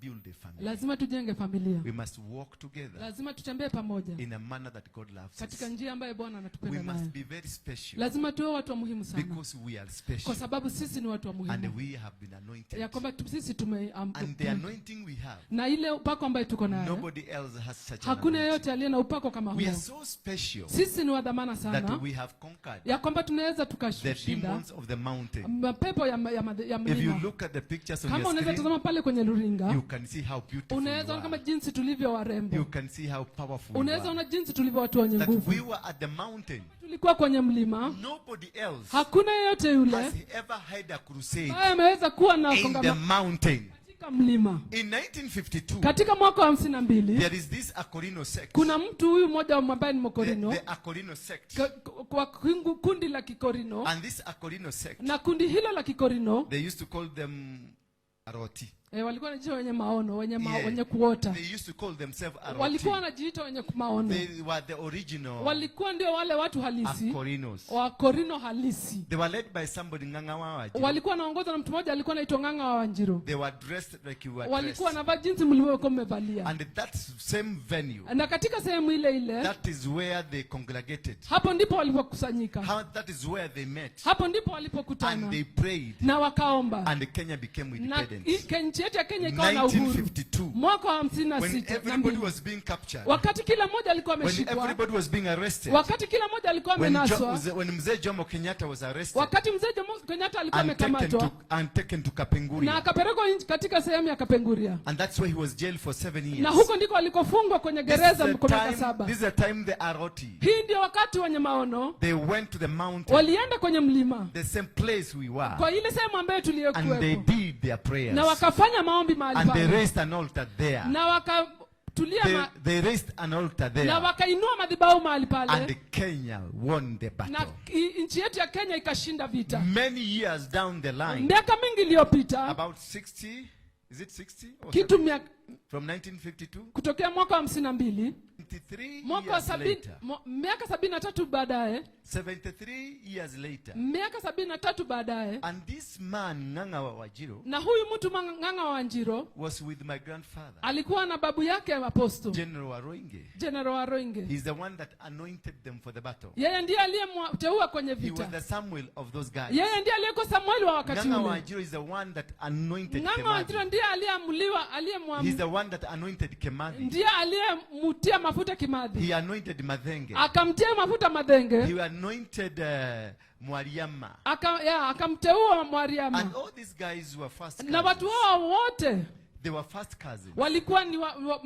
build a family. Lazima tujenge familia. We must walk together Lazima tutembee pamoja in a manner that God loves katika us. Njia ambayo Bwana We anatupenda must nayo. be very special Lazima tuwe watu wa muhimu sana because we are special kwa sababu sisi ni watu wa and muhimu, we have been anointed. Ya kwamba sisi tume And the anointing we have, na ile upako ambayo tuko nayo, nobody else has such an hakuna anointing. yeyote aliye na upako kama We are huo. so special Sisi ni wa dhamana sana that we have conquered ya kwamba tunaweza the tukashinda demons of the mountain. Mapepo ya If you mlima. look at the pictures on Kama your unaweza screen, tazama pale kwenye runinga, you can see how beautiful you unaweza ona kama are. jinsi tulivyo warembo. You can see how powerful you Unaweza are. ona jinsi tulivyo watu wenye That nguvu. we were at the mountain. Tulikuwa kwenye mlima. Nobody else Hakuna yeyote yule has ever had a crusade ambaye ameweza kuwa na in the kongamano mountain. Katika mlima. In 1952, Katika mwaka wa 52, there is this Akorino sect. Kuna mtu huyu mmoja ambaye ni Mokorino The Akorino sect. Kwa kundi la Kikorino. And this Akorino sect, Na kundi hilo la Kikorino, they used to call them Aroti. Walikuwa wanajiita wenye maono, wenye kuota. They used to call themselves Aroti. Walikuwa wanajiita wenye maono. They were the original Walikuwa ndio wale watu halisi, Akorinos. Wakorino halisi. They were led by somebody, Ng'ang'a wa Wanjiru. Walikuwa wanaongozwa na mtu mmoja alikuwa anaitwa Ng'ang'a wa Wanjiru. They were dressed like you were Walikuwa dressed. wanavaa jinsi mlivyokuwa mmevalia. And that same venue, Na katika sehemu ile ile, that is where they congregated. Hapo ndipo walipokusanyika. That is where they met. Hapo ndipo And walipokutana they prayed. Na wakaomba. And Kenya became Na independent. nchi yetu ya Kenya ikawa na uhuru 1952, mwaka wa hamsini na when sita na everybody mbili. Was being captured, Wakati kila mmoja alikuwa when ameshikwa, everybody was being arrested, wakati kila mmoja alikuwa amenaswa, when Mzee Jomo Kenyatta was arrested wakati mzee Jomo Kenyatta alikuwa amekamatwa and taken to na Kapenguria, akapelekwa katika sehemu ya Kapenguria, and that's where he was jailed for 7 years. Na huko ndiko alikofungwa kwenye This is gereza the kwa miaka time, 7. this is the time the Aroti, Hii ndio wakati wenye maono they went to the mountain, walienda kwenye mlima, the same place we were, kwa ile sehemu ambayo and they tuliyokuwepo, did their prayers, na wakafanya maombi mahali and they pale, raised an altar there. Na wakatulia They raised an altar there, na wakainua madhabahu mahali pale, and Kenya won the na battle. nchi yetu ya Kenya ikashinda vita. Many years down the line, Miaka mingi iliyopita, about 60, is it 60 or kitu 70? miaka, From 1952, kutokea mwaka wa 52, 73 mwaka wa years sabini, later, miaka 73 baadaye, 73 years later, miaka 73 baadaye, and this man, Ng'ang'a wa Wanjiru, na huyu mtu Ng'ang'a wa Wanjiru was with my grandfather, alikuwa na babu yake aposto, General Waruinge. General Waruinge. He's the one that anointed them for the battle. Yeye ndiye aliyemteua kwenye He was vita. the Samuel of those guys. Yeye ndiye aliyekuwa Samueli wa wakati Ng'ang'a ule. Wanjiru is the one that anointed Ng'ang'a wa Wanjiru Kimathi. ndiye aliyeamuliwa, He's the one that anointed Kimathi. ndiye aliyemutia mafuta Kimathi. He anointed Mathenge. Akamtia mafuta Mathenge. He anointed Mwariama. Ya, akamteua Mwariama. And all these guys were first Na watu cousins. hao wote They were first cousins. walikuwa ni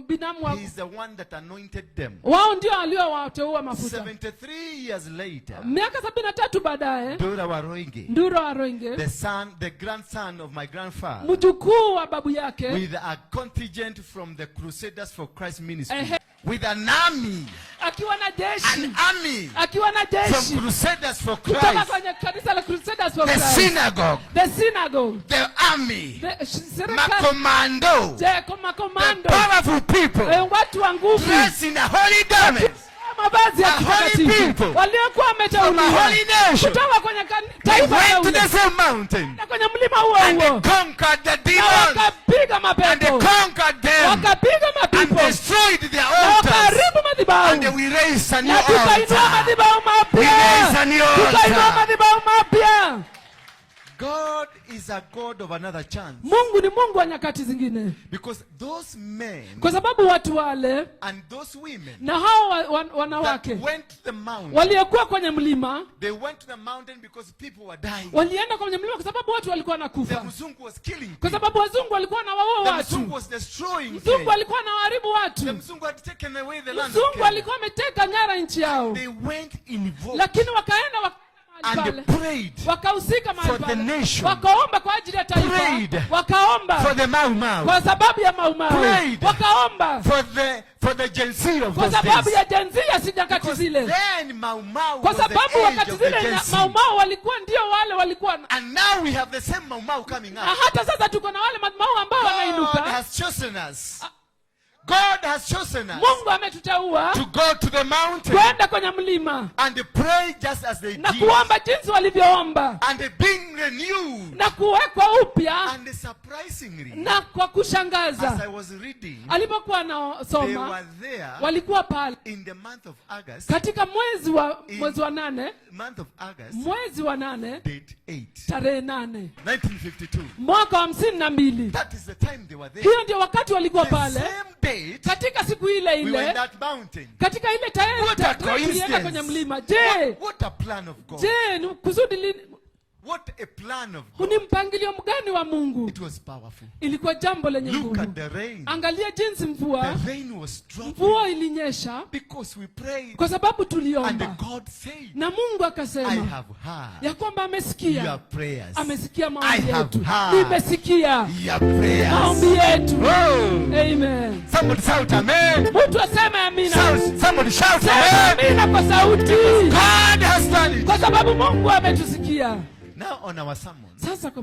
binamu wa, He is the one that anointed them. Wao ndio aliowateua mafuta. 73 years later, Miaka 73 baadaye, Ndura Waruinge, Ndura Waruinge, the son, the grandson of my grandfather, mjukuu wa babu yake, with a contingent from the Crusaders for Christ ministry, Ehe. With an army, akiwa na jeshi, an army akiwa na from jeshi Crusaders for kutoka Christ, kwenye kanisa la Crusaders for the Christ, synagogue, the synagogue, the army, the serikali, makomando, je, the makomando, powerful people, watu wa nguvu, dressed in a holy garments, mavazi ya a holy kitakatifu, people, waliokuwa from a wameteuliwa holy nation. Kutoka kwenye They taifa went to teule, the same mountain na kwenye mlima huo and they huo, conquered the na demons wakapiga and they mapepo, conquered them wakapiga and mapepo destroyed their na altars. wakaharibu madhabahu, And we raised a new na tukainua altar. madhabahu We raised mapya, a new tukainua altar. madhabahu mapya. God is a God of another chance. Mungu ni Mungu wa nyakati zingine, Because those men kwa sababu watu wale and those women na hao that wanawake went to the mountain, waliokuwa kwenye mlima, they went to the mountain because people were dying. Walienda kwenye mlima kwa sababu watu walikuwa The wanakufa, Mzungu was killing kwa people. sababu wazungu walikuwa wanawaua The watu. Mzungu was destroying Mzungu Kenya. alikuwa anawaharibu The watu. Mzungu had taken away the land of Mzungu Kenya. alikuwa ameteka nyara nchi yao, They went in vote lakini wakaenda mahali and pale, prayed wakahusika mahali for the pale, nation. Wakaomba kwa ajili ya taifa, Prayed wakaomba for the Mau Mau. Kwa sababu ya Mau Mau, Prayed wakaomba for the Gen Z of kwa those sababu days. ya Gen Z ya si nyakati Because zile, then Mau Mau kwa was the sababu age wakati of the zile Gen Z. Mau Mau walikuwa ndio wale walikuwa And now we have the same Mau Mau coming na up. hata sasa tuko na wale Mau Mau ambao God wanainuka. has chosen us. God has chosen us Mungu ametuteua to go to the mountain kwenda kwenye mlima and pray just as they na did. kuomba jinsi walivyoomba And being renewed. na kuwekwa upya. And surprisingly, Na kwa as kushangaza, I was reading, alipokuwa they anasoma, were there walikuwa pale in the month of August, katika mwezi wa 8, month of August, mwezi wa 8, date 8, tarehe 8, 1952. mwaka wa 52. That is the time they were there. Hiyo ndio wakati walikuwa The pale same date, katika siku ile we were in ile, that mountain. katika ile tarehe What a tarehe tulienda kwenye coincidence. mlima. Je, What a plan of God. je, ni kusudi What a plan of God. ni mpangilio mgani wa Mungu? It was powerful. Ilikuwa jambo lenye Look nguvu. at the rain. Angalia jinsi mvua The rain was dropping mvua ilinyesha because we prayed. kwa sababu And tuliomba, God said, na Mungu I akasema have heard ya kwamba amesikia, your prayers. amesikia I maombi have yetu, heard nimesikia your prayers. maombi yetu. Oh. Amen. Somebody shout amen. Mtu aseme amina. Somebody shout Sema amen. amina kwa sauti, God has done it. kwa sababu Mungu ametusikia. Now on our sermon, Sasa kwa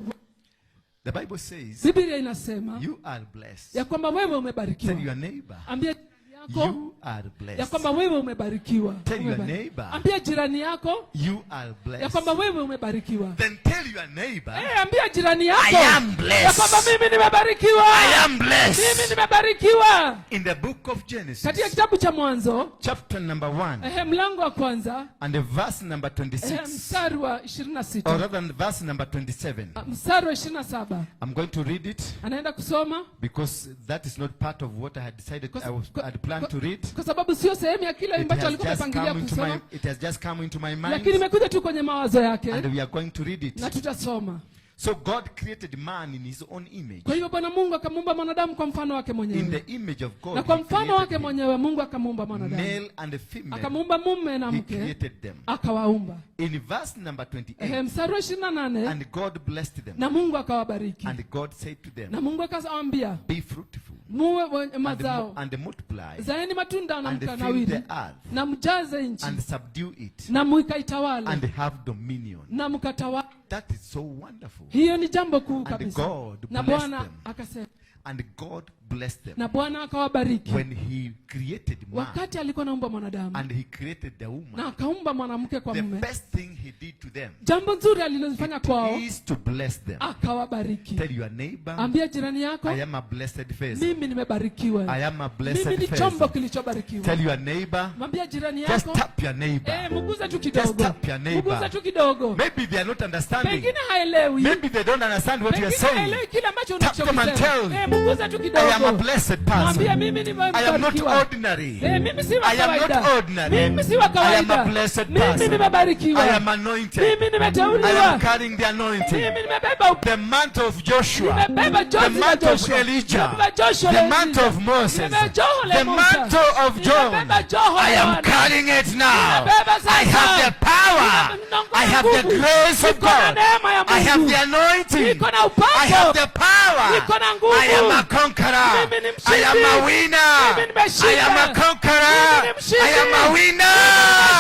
the Bible says Biblia inasema you are blessed. ya kwamba wewe Tell umebarikiwa. your neighbor, Ambia jirani yako you are ya blessed. kwamba wewe umebarikiwa. Tell your Umebarikiwa. neighbor. Ambia jirani yako You are ya blessed. kwamba wewe umebarikiwa. Then tell your neighbor, Eh, ambia jirani yako I am blessed. ya kwamba mimi nimebarikiwa. I am Mimi blessed. nimebarikiwa. In the book of Genesis, Katika kitabu cha Mwanzo, chapter number 1 mlango wa kwanza, and the verse number 26, mstari wa 26, or rather verse number 27. Mstari wa 27. I'm going to read it Anaenda kusoma because that is not part of what I had decided I had planned to read. Kwa sababu sio sehemu ya kile It ambacho has alikuwa just amepangilia come into my, kusoma, it has just come into my mind, lakini imekuja tu kwenye mawazo yake and we are going to read na it. tutasoma. So God created man in his own image. Kwa hivyo Bwana Mungu akamuumba mwanadamu kwa mfano wake In mwenyewe, the image of God, na kwa he mfano created wake him. mwenyewe Mungu akamuumba mwanadamu, Male and female, akamuumba mume na he mke created them. akawaumba. In verse number 28, Mstari wa 28, and God blessed them. Na Mungu akawabariki, And God said to them, na Mungu akawaambia, Be fruitful muwe wenye and mazao, and multiply zaeni matunda na and fill mkanawiri, the earth na mjaze nchi, and subdue it na mkaitawale, and have dominion. Na mkatawale. That is so wonderful. Hiyo ni jambo kuu And kabisa. God Na blessed Bwana them. akasema, And God blessed them. Na Bwana akawabariki. When he created man Wakati alikuwa anaumba mwanadamu and he created the na woman, akaumba mwanamke kwa the mume, best thing he did to them jambo nzuri alilofanya kwao, is to bless them. Akawabariki. Tell your neighbor, Ambia jirani yako, I am a blessed vessel. mimi nimebarikiwa, I am a mimi blessed ni chombo vessel. kilichobarikiwa. Tell your neighbor, Mwambia jirani just yako, tap your neighbor. Mguze tu Just kidogo, tap your neighbor. mguze tu kidogo. Maybe they are not understanding. Pengine haelewi, Maybe they don't understand what you are pengine saying. haelewi kile ambacho Tap them and unachokisema. tell, Mguze tu I am a kidogo, blessed mwambie person. mimi I am not nimebarikiwa. ordinary. Mimi si wa I am not kawaida. ordinary. Mimi si wa I am kawaida. a blessed Mimi person. nimebarikiwa. I am anointed. Mimi I nimeteuliwa. am carrying the anointing. Mimi nimebeba The mantle of Joshua. Nimebeba The jozi la mantle of Joshua. Elijah. Nimebeba Joshua The la mantle Elijah. of Moses. Nimebeba joho la The Musa. mantle of John. Nimebeba joho la I am Yohana. carrying it now. Nimebeba sasa. I have the power. Nina I have the nguvu. grace of Niko na God. neema ya I have Mungu. the anointing. Niko na upako. I have the power. Niko na nguvu. I am a conqueror. Mimi ni mshindi. I am a winner. Mimi nimeshinda. I am a conqueror. Mimi ni mshindi. I am a winner.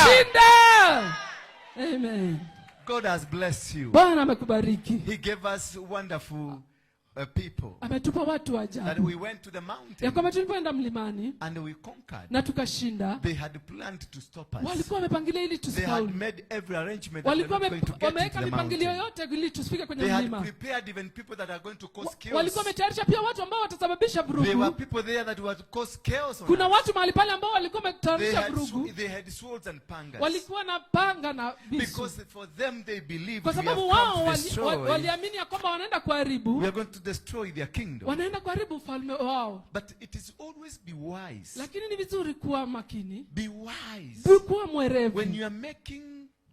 Shinda. Amen. God has blessed you. Bwana amekubariki. He gave us wonderful people. Ametupa watu wa That ajabu. we went to the Ya mountain kwamba tulipoenda mlimani and we conquered. Na tukashinda. They had planned to stop us. Walikuwa wamepangilia ili They had tusifaulu. made every arrangement that we're Walikuwa not going to get into wameweka the mipangilio mountain. yote ili tusifike kwenye They had mlima. prepared even people that are going to cause chaos. Walikuwa wametayarisha pia watu ambao watasababisha There were vurugu. people there that were to cause chaos on Kuna us. watu mahali pale ambao walikuwa They wametayarisha had, vurugu. they had swords and pangas. Walikuwa na panga na visu. Because for them they believed Kwa we have sababu come wao to destroy, waliamini ya kwamba wanaenda kuharibu, we are going to destroy their kingdom. Wanaenda kuharibu ufalme wao. But it is always be wise. Lakini ni vizuri kuwa makini, Be wise. kuwa mwerevu. When you are making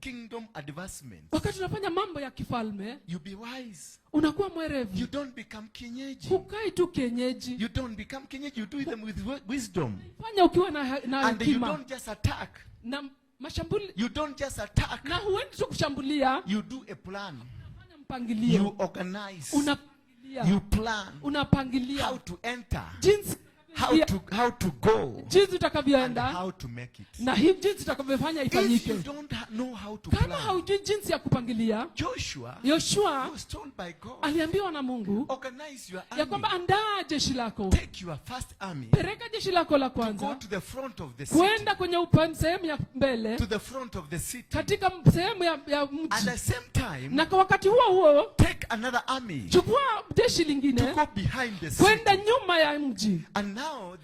kingdom advancements, Wakati unafanya mambo ya kifalme, you be wise. Unakuwa mwerevu. You don't become kienyeji. Hukai tu kienyeji. You don't become kienyeji. You do them with wisdom. Fanya ukiwa na And you hekima. don't just attack. Na mashambuli You don't just attack. Na huendi tu kushambulia. You do a plan. Unafanya mpangilio. You organize. Unapangilia. You plan Unapangilia. how to enter, Jinsi how Kupangilia how to go jinsi and utakavyoenda how to make it. na jinsi utakavyofanya If you ifanyike. don't know how to Kama plan, haujui jinsi ya kupangilia, Joshua Yoshua was told by God, aliambiwa na Mungu organize your ya kwamba army, andaa jeshi lako, take your first army, peleka jeshi lako la go kwanza to the front of the city, kwenda kwenye sehemu ya mbele, to the front of the city. katika sehemu ya At mji, the same time, na kwa wakati huo huo take another army chukua jeshi to lingine go behind the city. kwenda nyuma ya mji. And now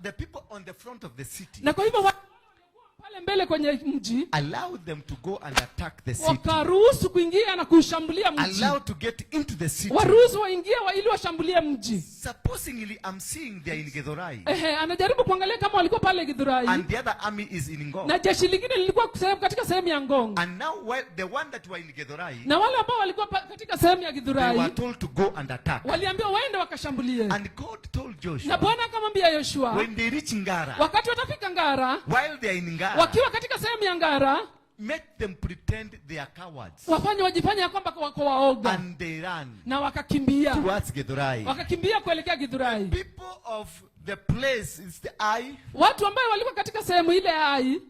the people on the front of the city, Na kwa hivyo pale mbele kwenye mji allow them to go and attack the city. wakaruhusu kuingia na kushambulia mji, Allow to get into the city. waruhusu waingie ili washambulie mji. Supposingly, I'm seeing they are in Githurai Ehe, anajaribu kuangalia kama walikuwa pale Githurai and the other army is in Ngong. na jeshi lingine lilikuwa katika sehemu ya Ngong, And now while the one that were in Githurai, na wale ambao walikuwa katika sehemu ya they Githurai were told to go and attack. waliambiwa waende wakashambulie. And God told Na Joshua, Bwana akamwambia Yoshua, when they reach Ngara, wakati watafika Ngara, while they are in Ngara, wakiwa katika sehemu ya Ngara, make them pretend they are cowards. wafanye wajifanye ya kwamba wako waoga, And they ran na wakakimbia, towards Githurai. wakakimbia kuelekea Githurai. People of the place, is the Ai, Watu ambao walikuwa katika sehemu ile ya Ai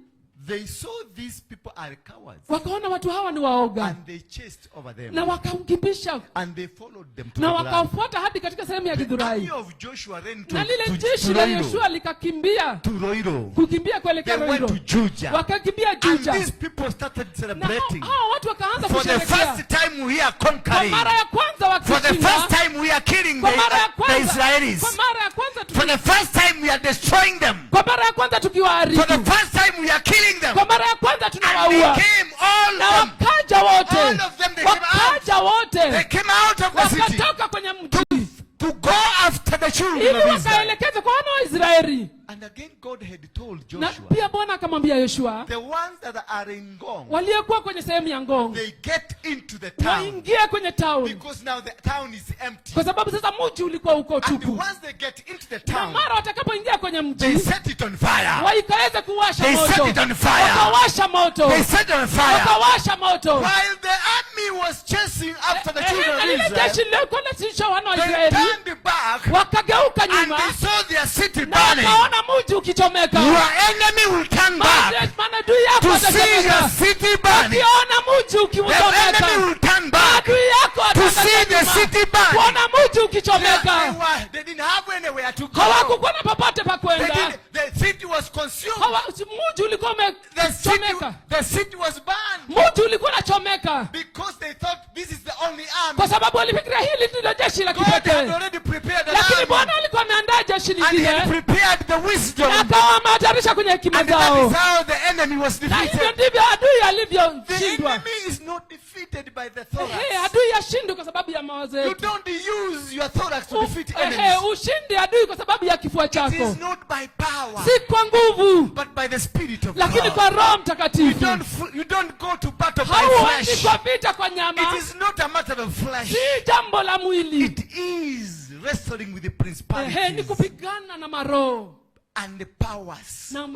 they saw these people are cowards. wakaona watu hawa ni waoga, And they chased over them. na wakamkimbisha And they followed them to na Githurai. wakawafuata hadi katika sehemu ya The Githurai. army of Joshua ran Na lile to jeshi la Roiro. Yoshua likakimbia To Roiro. kukimbia kuelekea They went Roiro, to Juja. wakakimbia And Juja. these people started Na celebrating. hao watu wakaanza For the kusherehekea first time we are kwa conquering. mara ya kwanza For the wakishinda, first time we are killing kwa mara ya the kwanza, Israelis. kwa mara ya kwanza For the first time we are destroying them. kwa mara ya kwanza For the tukiwaharibu, first time we are killing them. kwa mara ya kwanza And they tunawaua. came, all Na of them. wakaja wote, All of them, they came out. wakaja wote, They came out of the city wakatoka kwenye mji to go after the children ili of Israel. wakaelekeze kwa wana wa Israeli. And again God had told Na Joshua, pia Bwana akamwambia Yoshua, the ones that are in Ngong, waliokuwa kwenye sehemu ya Ngong they get into the town waingie kwenye town, because now the town is empty. kwa sababu sasa mji ulikuwa uko And tupu. once they get into the Na town, mara watakapoingia kwenye they mji set it on fire. waikaweze kuwasha They set moto, it on fire. wakawasha moto, They set it on fire. wakawasha moto. While the army was chasing after the Ehe, children na of lile Israel, jeshi lilikuwa linatisha wana wa they Israeli turned back wakageuka and nyuma they saw their city na burning. wakaona mji ukichomeka. Your enemy will turn back Maadui yako to see your watachomeka. city burning. Ukiona mji The ukichomeka, enemy will turn back adui yako to see atageuka the nyuma. city burning. Kuona mji ukichomeka, They didn't have anywhere to go. hawakukuwa na popote pa They kwenda. didn't, the city was consumed. Mji ulikuwa The city, umechomeka, the city was burned mji ulikuwa unachomeka, because they thought this is the only army. kwa sababu walifikiria hili ndilo jeshi la God had kipekee. already prepared an Lakini army Bwana alikuwa ameandaa jeshi and he lingine had prepared the wisdom. na akawa amewatayarisha kwenye hekima And that zao, is how the enemy was na hivyo defeated. ndivyo adui The alivyoshindwa. enemy is not defeated by the Ehe, thorax. adui hashindwi kwa sababu ya mawazo You yetu. don't use your thorax to defeat Ehe, enemies. ushindi adui kwa sababu ya kifua It chako, is not by power, si kwa nguvu, but by the Spirit of lakini God. kwa Roho You Mtakatifu. don't go to battle by Hauendi flesh. kwa vita kwa nyama, It is not a matter of flesh. si jambo la mwili. It is wrestling with the Ehe, ni principalities kupigana na maroho and the powers na and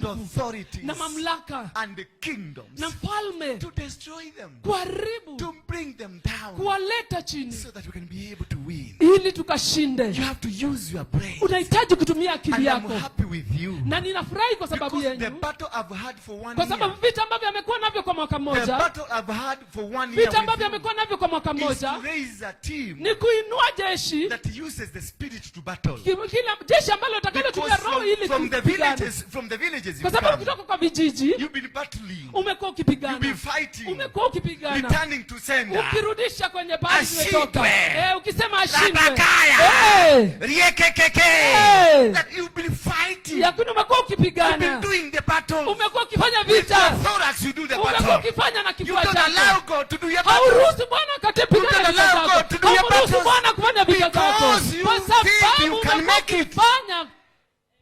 nguvu authorities na mamlaka and the kingdoms na mfalme, to destroy them, kuharibu, to bring them down kuwaleta chini so that we can be able to win. ili tukashinde. You have to use your brain. Unahitaji kutumia akili And I'm yako, happy with you na ninafurahi kwa sababu because the yenu, battle I've had for one kwa year, sababu vita ambavyo amekuwa navyo kwa mwaka the mmoja, battle I've had for one year vita with ambavyo you amekuwa navyo kwa mwaka is mmoja to raise a team ni kuinua jeshi that uses the spirit to battle. kila jeshi ambalo litakalotumia Because roho ili from the kupigana, villages, from the villages kwa you've sababu come, kutoka kwa vijiji you've been battling, umekuwa you've ukipigana, been fighting, umekuwa ukipigana, returning to sender. ukirudisha kwenye pahali Ashindwe. umetoka, ukisema ashindwe, Rabakaya. Riekekeke. Eh. That you've been fighting, lakini umekuwa you've been ukipigana, doing the battle. umekuwa ukifanya With your vita, thorax, you do the umekuwa battle. ukifanya na You kifua don't chako. allow God to do your battle. Hauruhusu Bwana akatepigana You don't vita allow zako. God to do your Hauruhusu battles. Bwana kufanya vita zako, Because you kwa think sababu you can umekuwa make it. ukifanya,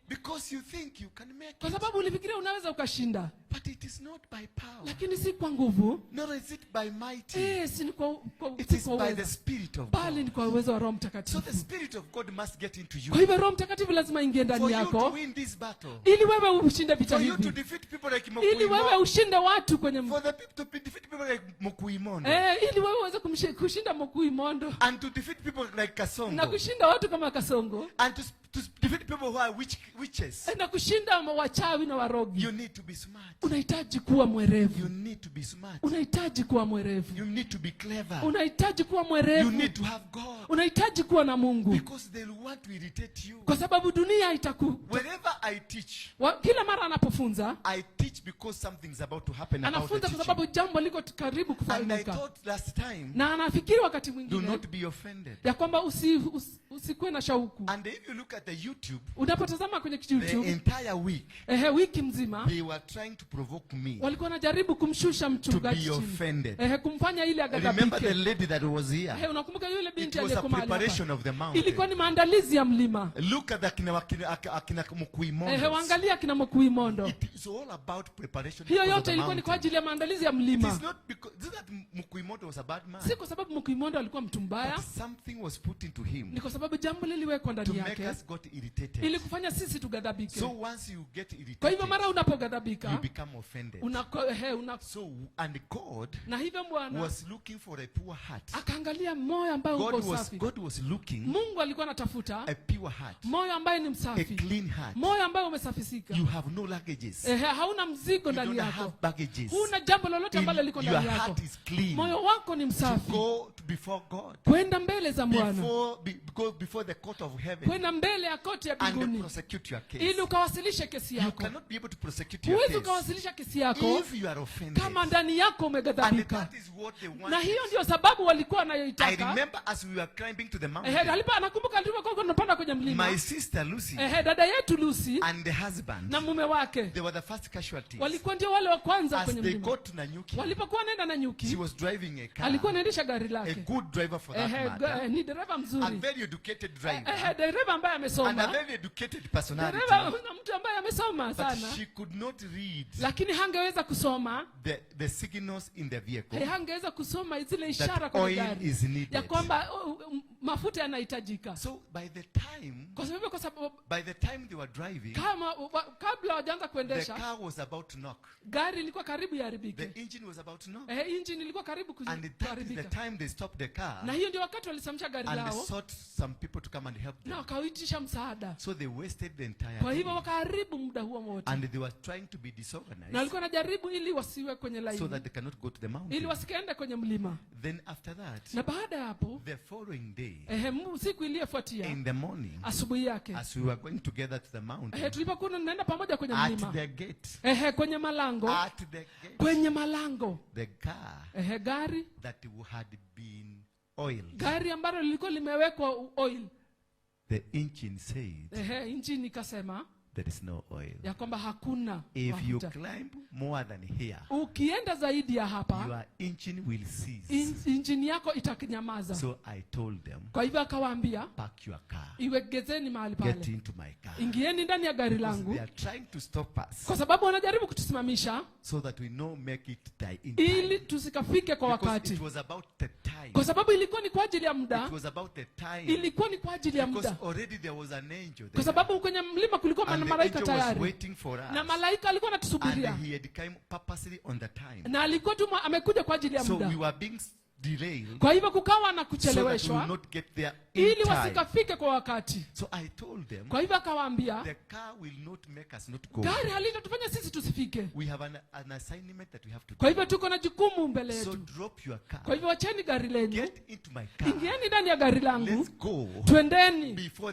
Because you think you can make kwa it. sababu ulifikiria unaweza ukashinda. But it is not by power, Lakini si kwa nguvu, nor is it by mighty. si ni kwa, It si is kwa by the uwezo, Spirit of bali God. ni kwa uwezo wa Roho So the Mtakatifu. Spirit of God must get into Kwa you hivyo Roho Mtakatifu lazima ingie for ndani you to yako win this battle, ili wewe ushinde vita for you to hivi, defeat people like ili wewe Mokuimo, ushinde watu kwenye for the people to defeat people like Mokuimondo, ili wewe uweze kushinda Mokuimondo and to defeat people like na Kasongo, kushinda watu kama Kasongo and to defeat people who are witches. na kushinda wachawi na warogi. You need to be smart. Unahitaji kuwa You mwerevu, need to be smart. unahitaji kuwa mwerevu, You need to be clever. unahitaji kuwa You mwerevu, need to have God, unahitaji kuwa na Mungu, because they'll want to irritate you. kwa sababu dunia itaku Wherever I teach, kila mara anapofunza I teach because something's about to happen about the anafunza kwa teaching. sababu jambo liko karibu And I kufanyika, thought last time, na anafikiri wakati do mwingine not be offended. ya kwamba usikuwe na shauku. And if you look at the YouTube, Unapotazama kwenye the YouTube, entire week, wiki mzima they were trying to provoke me walikuwa wanajaribu kumshusha to mchungaji be chini, offended. kumfanya ili Remember the aghadhabike. lady that was here? Unakumbuka yule It binti was a aliyekuwa mahali preparation hapa? of the mountain. Ilikuwa ni maandalizi ya mlima. Look at the akina Mukuimondos. Waangalia kina Mokuimondo. It is all about preparation Hiyo because of yote the ilikuwa ni kwa mountain. ajili ya maandalizi ya It mlima, is not because this is that Mukuimondo was a bad man. si kwa sababu Mokuimondo alikuwa mtu mbaya, But something was put into him ni kwa sababu jambo liliwekwa to ndani make yake us got irritated. ili kufanya sisi tughadhabike. So once you get Kwa hivyo irritated, mara you unapoghadhabika become offended. una, So, and God na hivyo Bwana was looking for a pure heart. akaangalia moyo ambayo uko usafi. God was looking Mungu alikuwa anatafuta a pure heart, moyo ambaye ni a msafi, clean heart. moyo ambaye umesafisika. You have no luggages. Hauna mzigo You ndani don't yako, have baggages. huna jambo lolote ambalo liko Your ndani yako. heart is clean. Moyo wako ni To msafi go to before God, kwenda mbele za Bwana, go before the court of heaven kwenda mbele ya koti ya and mbinguni prosecute your case. ili ukawasilishe kesi You yako. cannot be able to prosecute your Huwezi case ukawasilisha kesi yako if you are offended. kama ndani yako And umeghadhabika. that is what they Na hiyo wanted. ndio sababu walikuwa I wanayoitaka. remember as we were climbing to the mountain, Alipo anakumbuka alipokuwa tunapanda kwenye mlima, my sister Lucy dada yetu Lucy and the husband, na mume wake they were the first casualties. walikuwa ndio wale wa kwanza As kwenye they mlima. got to Nanyuki, Walipokuwa wanaenda na she nyuki, was driving a car, alikuwa anaendesha gari a lake. good driver for that matter, Ni dereva a mzuri, very educated driver, dereva ambaye and a amesoma, very educated personality. dereva na mtu ambaye amesoma But sana, she could not read lakini hangeweza kusoma the signals in the vehicle hangeweza kusoma zile ishara that kwenye oil gari is ya needed. kwamba mafuta yanahitajika. So by the time, Kwa sababu by the time they were driving, kabla hawajaanza the kuendesha, car was about to knock. gari ilikuwa karibu iharibike. The engine was about to knock. Engine ilikuwa karibu And that is the kuharibika, time they stopped the car na hiyo ndio wakati walisimamisha gari and they lao sought some people to come and help na them. wakaitisha msaada. So they wasted the entire Kwa hivyo day. wakaharibu muda huo wote, And they were trying to be na disorganized walikuwa wanajaribu ili wasiwe kwenye so laini, that they cannot go to the ili mountain. wasikaende kwenye mlima. Then after that, Na baada ya hapo, the following day, siku iliyofuatia in the morning, asubuhi yake, as we were going together to the mountain, tulipokuwa tunaenda pamoja kwenye at mlima, the gate, kwenye malango, at the gate, kwenye malango, the car gari that had been oiled, gari ambalo lilikuwa limewekwa oil, the engine said, injini ikasema there is no oil. ya kwamba hakuna If you mafuta. climb more than here, Ukienda zaidi ya hapa, your engine will cease. injini yako itanyamaza. So I told them, Kwa hivyo akawaambia, park your car, iwegezeni mahali get pale, into my car. ingieni ndani ya gari Because langu, they are trying to stop us kwa sababu wanajaribu kutusimamisha so that we no make it die in time. ili tusikafike kwa Because wakati, it was about the time. kwa sababu ilikuwa ni kwa ajili ya muda, It was about the time. ilikuwa ni kwa ajili ya Because muda, already there was an angel kwa there. sababu kwenye mlima kulikuwa And na the malaika angel was tayari, waiting for na us. malaika alikuwa And anatusubiria, he had come purposely on the time. na alikuwa tu amekuja kwa ajili ya So we muda. were being derailed Kwa hivyo kukawa na so that we will kucheleweshwa not get there in ili time. wasikafike kwa wakati. So I told them, Kwa hivyo akawaambia, the car will not make us not go. gari halitatufanya sisi tusifike. We have an assignment that we have to Kwa do. hivyo tuko na jukumu mbele So yetu. drop your Kwa car. hivyo wacheni gari lenyu, Get into my car. ingieni ndani ya gari langu, Let's go twendeni before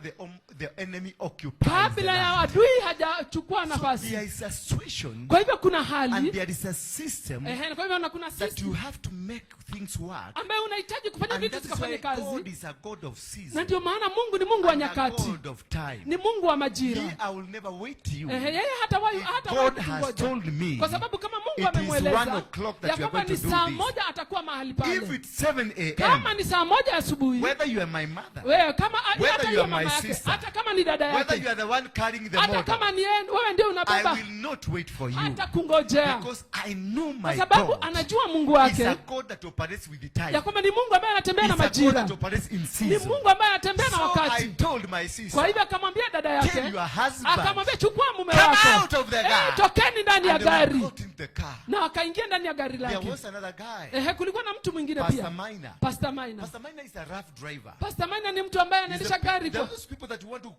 the enemy occupies the kabla ya land. adui hajachukua So nafasi. there is a situation Kwa hivyo kuna and hali there is a system kwa hivyo na kuna that system you have to make things work. work. Ambaye unahitaji kufanya And vitu that is zikafanye why kazi. God is a God of Na season ndio maana Mungu ni Mungu wa and a nyakati, God of time. ni Mungu wa majira. Me, I will never wait you. Ehe, yeye hatawahi If hatawahi God has kutungoja. told me Kwa sababu kama Mungu it is amemweleza 1 o'clock ya that we are kwamba going ni to do saa this. 1 atakuwa mahali If pale, it's 7 a.m., kama ni saa 1 asubuhi, whether you are my mother, wewe kama whether hata you hiyo are my mama yake, sister, hata kama ni dada whether yake, you are the one carrying the hata model, kama ni wewe ndio I unabeba, will not wait for you. hata kungojea, Because I know kwa my sababu God anajua Mungu is wake a God that operates with the time. ya kwamba ni Mungu ambaye anatembea na It's a God majira, that operates in ni season. Mungu ambaye anatembea na So I wakati. told my Kwa sister, hivyo akamwambia dada tell yake, your husband, akamwambia chukua mume come wako, out of the eh, car. tokeni ndani ya And they gari, got in the car. na akaingia ndani ya gari There lake. was another guy, Ehe, kulikuwa na mtu mwingine Pastor pia, Minor. Pastor Maina. Pastor Minor is a rough driver. Pastor Maina ni mtu ambaye He's anaendesha gari there kwa are those people that want to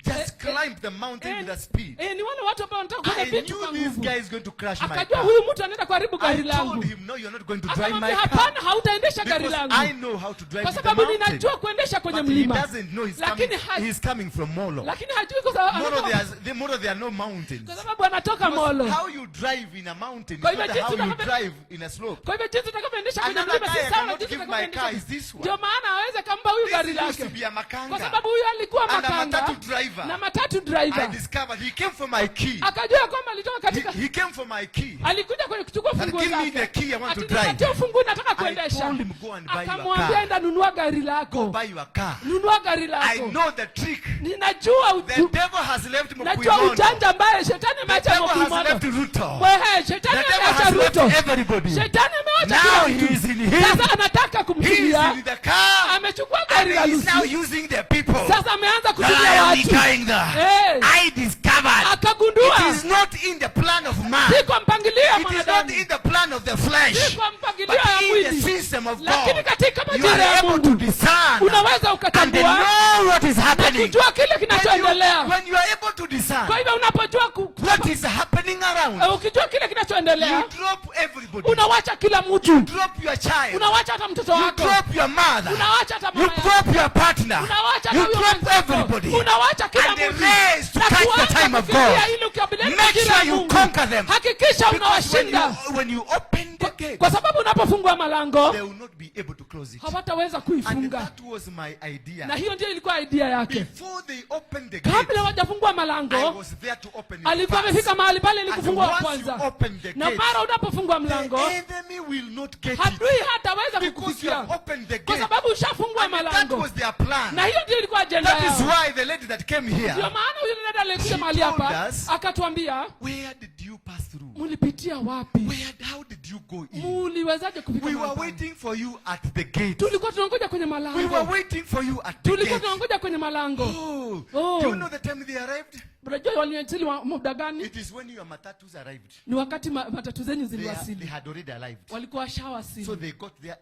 just climb the mountain eh, with a speed. eh, ni wale watu ambao wanataka kufanya I vitu knew kwa this nguvu. guy is going to crash my Akajua car. huyu mtu anaenda kuharibu I gari told langu. him, no, you're not going to drive my Akamwambia car. hapana, hautaendesha gari Because langu I know how to drive kwa in the sababu mountain. ninajua kuendesha kwenye But he mlima, doesn't know he's lakini coming, he's coming from Molo. lakini hajui kwa sababu Molo, anatoka, Molo, there are no mountains. kwa sababu anatoka Because Molo. how you drive in a mountain is Kwa hivyo not jinsi how you utakavyo- drive in a slope. Kwa hivyo jinsi utakavyoendesha kwenye Another mlima guy si I sawa na cannot jinsi give my car is utakavyoendesha. this one. Ndio maana aweze kampa huyu gari This used to lake, be a kwa makanga. sababu huyu alikuwa And a makanga matatu driver. na matatu I driver. discovered he came for my key. Akajua kwamba alitoka katika He came for my key. alikuja kwenye kuchukua That funguo give me zake. the key, I want to Ati drive. nipatie ufunguo nataka I kuendesha. told him, go and buy your Akamwambia car. enda nunua gari lako, Buy your car. nunua gari I lako. know the trick. Ninajua The devil has left najua Mukuimondo. ujanja ambaye shetani The ameacha devil has Mukuimondo. left Ruto. Wehe, shetani The devil ameacha has left Ruto. everybody. Shetani ameacha Now kila he mtu. is in him. Sasa anataka He is kumtumia. in the car. Amechukua And gari la he is now Lucy. using the people. Sasa ameanza That kutumia I am watu. carrying the. Eh, I discovered it akagundua is not in the plan of man. si kwa mpangilio ya It is not mwanadamu, in the plan of the flesh. si kwa mpangilio But ya in the mwili, system of lakini God, katika you majira are ya able to Mungu discern unaweza and ukatambua know what is happening. kujua kile When you, kinachoendelea. when you are able to discern Kwa hivyo unapojua what is happening around, ukijua kile kinachoendelea, you drop everybody. unawacha kila mtu, Drop your child. unawacha hata mtoto You wako, drop your mother. unawacha hata You mama yako, drop your partner. unawacha hata You huyo drop mwenzako, everybody. unawacha kila And the mtu race to na catch the kuanza time of kukimbia God. ili ukabiliane na Make majira sure ya you Mungu. conquer them. Hakikisha Because when unawashinda, you, when you open the gate, kwa sababu unapofungua malango they will not be able to close it. hawataweza And kuifunga. that was my idea. Na hiyo ndio ilikuwa idea yake. Before they opened the gate, Kabla hawajafungua I malango, was there to open it alikuwa first. amefika mahali pale ili And kufungua once you kwanza. open the Na gate, mara unapofungua mlango, the enemy will not get it. adui hataweza Because you kukufikia have opened the kwa gate. sababu ushafungua And that malango. was their plan. Na hiyo ndio ilikuwa ajenda That is yao. why the lady that came Ndio here, maana yule dada aliyekuja She mahali told hapa us, akatuambia, where did you pass through? mlipitia wapi? Where, how did you go in? Muliwezaje kufika We mahali were pale? waiting for you at the gate. Tulikuwa tunangoja kwenye We were malango, waiting for you at the tulikuwa gate. tunangoja kwenye malango. Oh, Oh. do you know the time they arrived? Unajua waliwasili muda gani? It is when your matatus arrived. Ni wakati matatu zenyu They ziliwasili, had already arrived. walikuwa washawasili. So they got there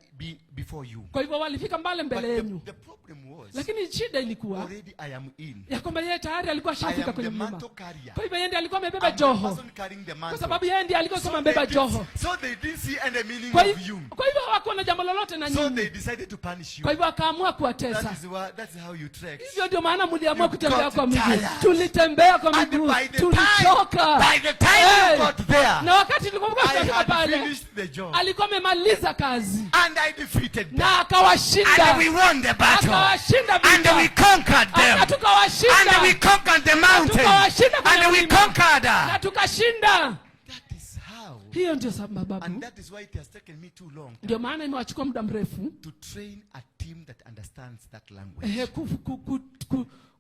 before you. Kwa hivyo walifika mbale But mbele yenu, the problem was, lakini shida ilikuwa already I am in. ya kwamba yeye tayari alikuwa I ashafika am kwenye the mlima. mantle carrier. Kwa hivyo yeye ndiye alikuwa amebeba I'm the joho, person carrying the kwa mantle. sababu yeye ndiye alikuwa kama So amebeba they, joho. so they didn't see any meaning Kwa of hivyo you. kwa hivyo hawakuwa na jambo lolote na So nyinyi, they decided to punish you. kwa hivyo akaamua kuwatesa. That is why, that's how you trek. Hivyo ndio maana mliamua You kutembea got kwa miguu. tired. Tulitembea kwa And miguu, by the time, tulichoka. by the time Hey, you got there, na wakati tulipokuwa I tunafika had pale, finished the job. alikuwa amemaliza kazi And I defeated them. na akawashinda, And we won the battle. akawashinda And we vita, conquered them. na tukawashinda, And we conquered the mountain. Tukawashinda kwenye And we mlima. conquered. Na tukashinda. That is how. Hiyo ndio sababu, And that is why it has taken me too long ndio maana imewachukua muda mrefu to train a team that understands that language. eh,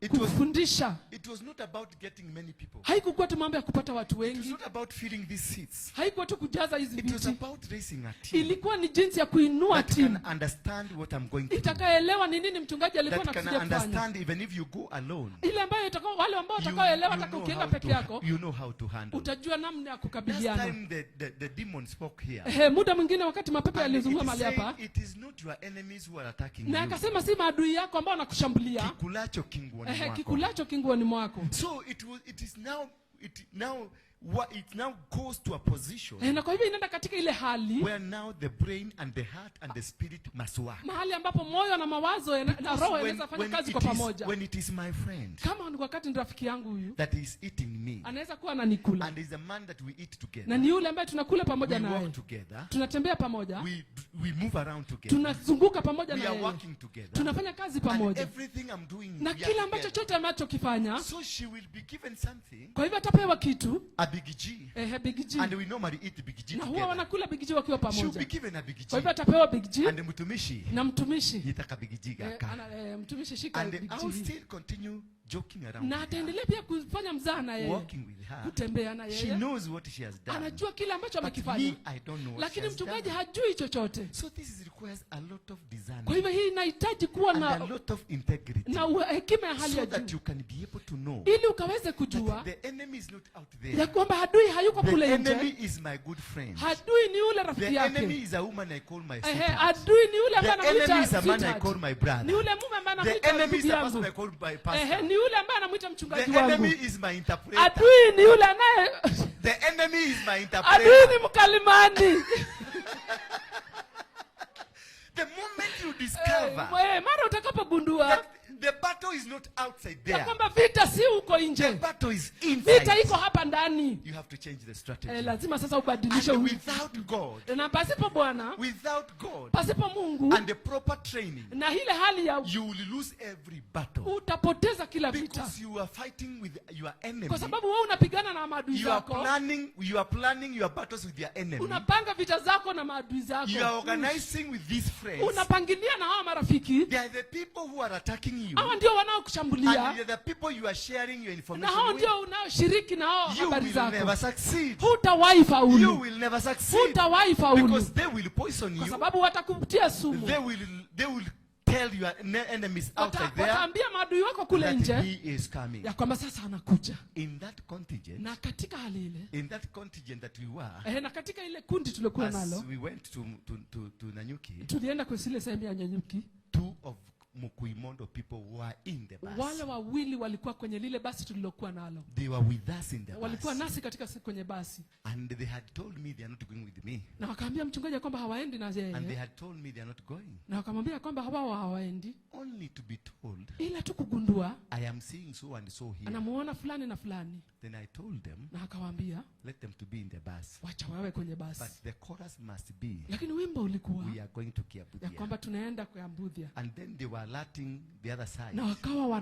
kufundisha. It was not about getting many people. Haikukuwa tu mambo ya kupata watu It was wengi, not about filling these seats. haikuwa tu kujaza hizi It was viti, about raising a team ilikuwa ni jinsi ya kuinua that timu can understand what I'm going to do. itakayoelewa ni nini mchungaji alikuwa That can anakusudia kufanya, understand even if you go alone. ile ambayo itakao wale ambao You, watakaoelewa you hata know ukienda how peke to, yako you know how to handle. utajua namna ya Last kukabiliana. time the demon spoke here. Ehe, muda mwingine wakati mapepo And yalizungumza it mahali said, hapa it is not your enemies who are attacking na you. akasema si maadui yako ambao wanakushambulia, Kikulacho kinguoni ehe, mwako. kikulacho kinguoni mwako. So it was, it is now, it now What it now goes to a position Na kwa hivyo inaenda katika ile hali where now the brain and the heart and the spirit must work. mahali ambapo moyo na mawazo na roho yanaweza fanya kazi kwa pamoja. When it is my friend Kama ni wakati ni rafiki yangu huyu that is eating me anaweza kuwa ananikula and is the man that we eat na together, ni yule ambaye tunakula pamoja we naye, walk together, tunatembea pamoja, we move around together, tunazunguka pamoja we na are yeye, working together, tunafanya kazi and pamoja, everything I'm doing, na we are kila ambacho together. chote anachokifanya. So she will be given something, Kwa hivyo atapewa kitu, a Big G, Big G, and we normally eat Big G na huwa together. wanakula Big G wakiwa She will pamoja. be given a Big G, Kwa hivyo atapewa Big G and mtumishi na mtumishi nitaka Big G gaka. mtumishi shika And Big I will G hii. still continue joking around Na with her, ataendelea pia kufanya mzaha na yeye, walking with her. kutembea na She yeye, knows what she has done. anajua kile ambacho But amekifanya, me, I don't know what she lakini has mchungaji done. hajui chochote. So this requires a lot of Kwa discernment hivyo hii inahitaji kuwa and a na lot of integrity na hekima ya hali so ya that juu you can be able to know ili ukaweze kujua that the enemy is not out ya there. kwamba adui hayuko The kule enemy nje. is my good friend. Adui ni yule The rafiki enemy yake. is a woman I call my Ehe, sweetheart. adui ni yule ambaye The enemy anamuita is a man I sweetheart. call my Ni brother. yule mume ambaye The anamuita enemy is ndugu the person yangu. I call my Ehe, pastor. ni yule ambaye anamuita The mchungaji wangu. enemy is my interpreter. Adui ni yule anaye The enemy is my adui interpreter. ni mkalimani. The moment you discover Mara utakapogundua that the battle is not outside ya there, kwamba vita si huko the nje, battle is vita inside. iko hapa ndani. You have to change the strategy. Lazima sasa ubadilishe And without God, na pasipo Bwana, without God pasipo Mungu and the proper training, na ile hali ya you will lose every battle utapoteza kila vita, because you are fighting with your enemy. kwa sababu wewe unapigana na maadui You are zako, planning, you are planning your battles with your enemy. unapanga vita zako na maadui You are zako, organizing with these friends. unapangilia na hawa marafiki. They are the people who are attacking you, Hawa ndio and wanaokushambulia they are the people you are sharing your na information hao with. ndio unaoshiriki na hao You habari will zako. never succeed. Hutawahi You faulu, will never succeed hutawahi faulu, because they will poison kwa you. sababu watakutia sumu, They will tell your enemies outside there wataambia maadui wako kule that nje he is coming. ya kwamba sasa anakuja. In that contingent, Na katika hali ile in that contingent that we were, na katika ile kundi tuliokuwa as nalo, we went to Nanyuki, tulienda kwa zile sehemu ya Nanyuki, two of Mukuimondo people were in the bus. wale wawili walikuwa kwenye lile basi tulilokuwa nalo, They were with us in the walikuwa bus. nasi katika kwenye basi, And they had told me they are not going with me. na wakaambia mchungaji ya kwamba hawaendi na And they yeye, had told me they are not going. na wakamwambia kwamba wao hawaendi, Only to be told, ila tu kugundua I am seeing so and so here. anamuona fulani na fulani, Then I told them, na akawaambia let them to be in the bus. wacha wawe kwenye basi, But the chorus must be, lakini wimbo ulikuwa we are going to ya Kiabudia. kwamba tunaenda Kiambuthia, And then they were alerting the other side. na wakawa We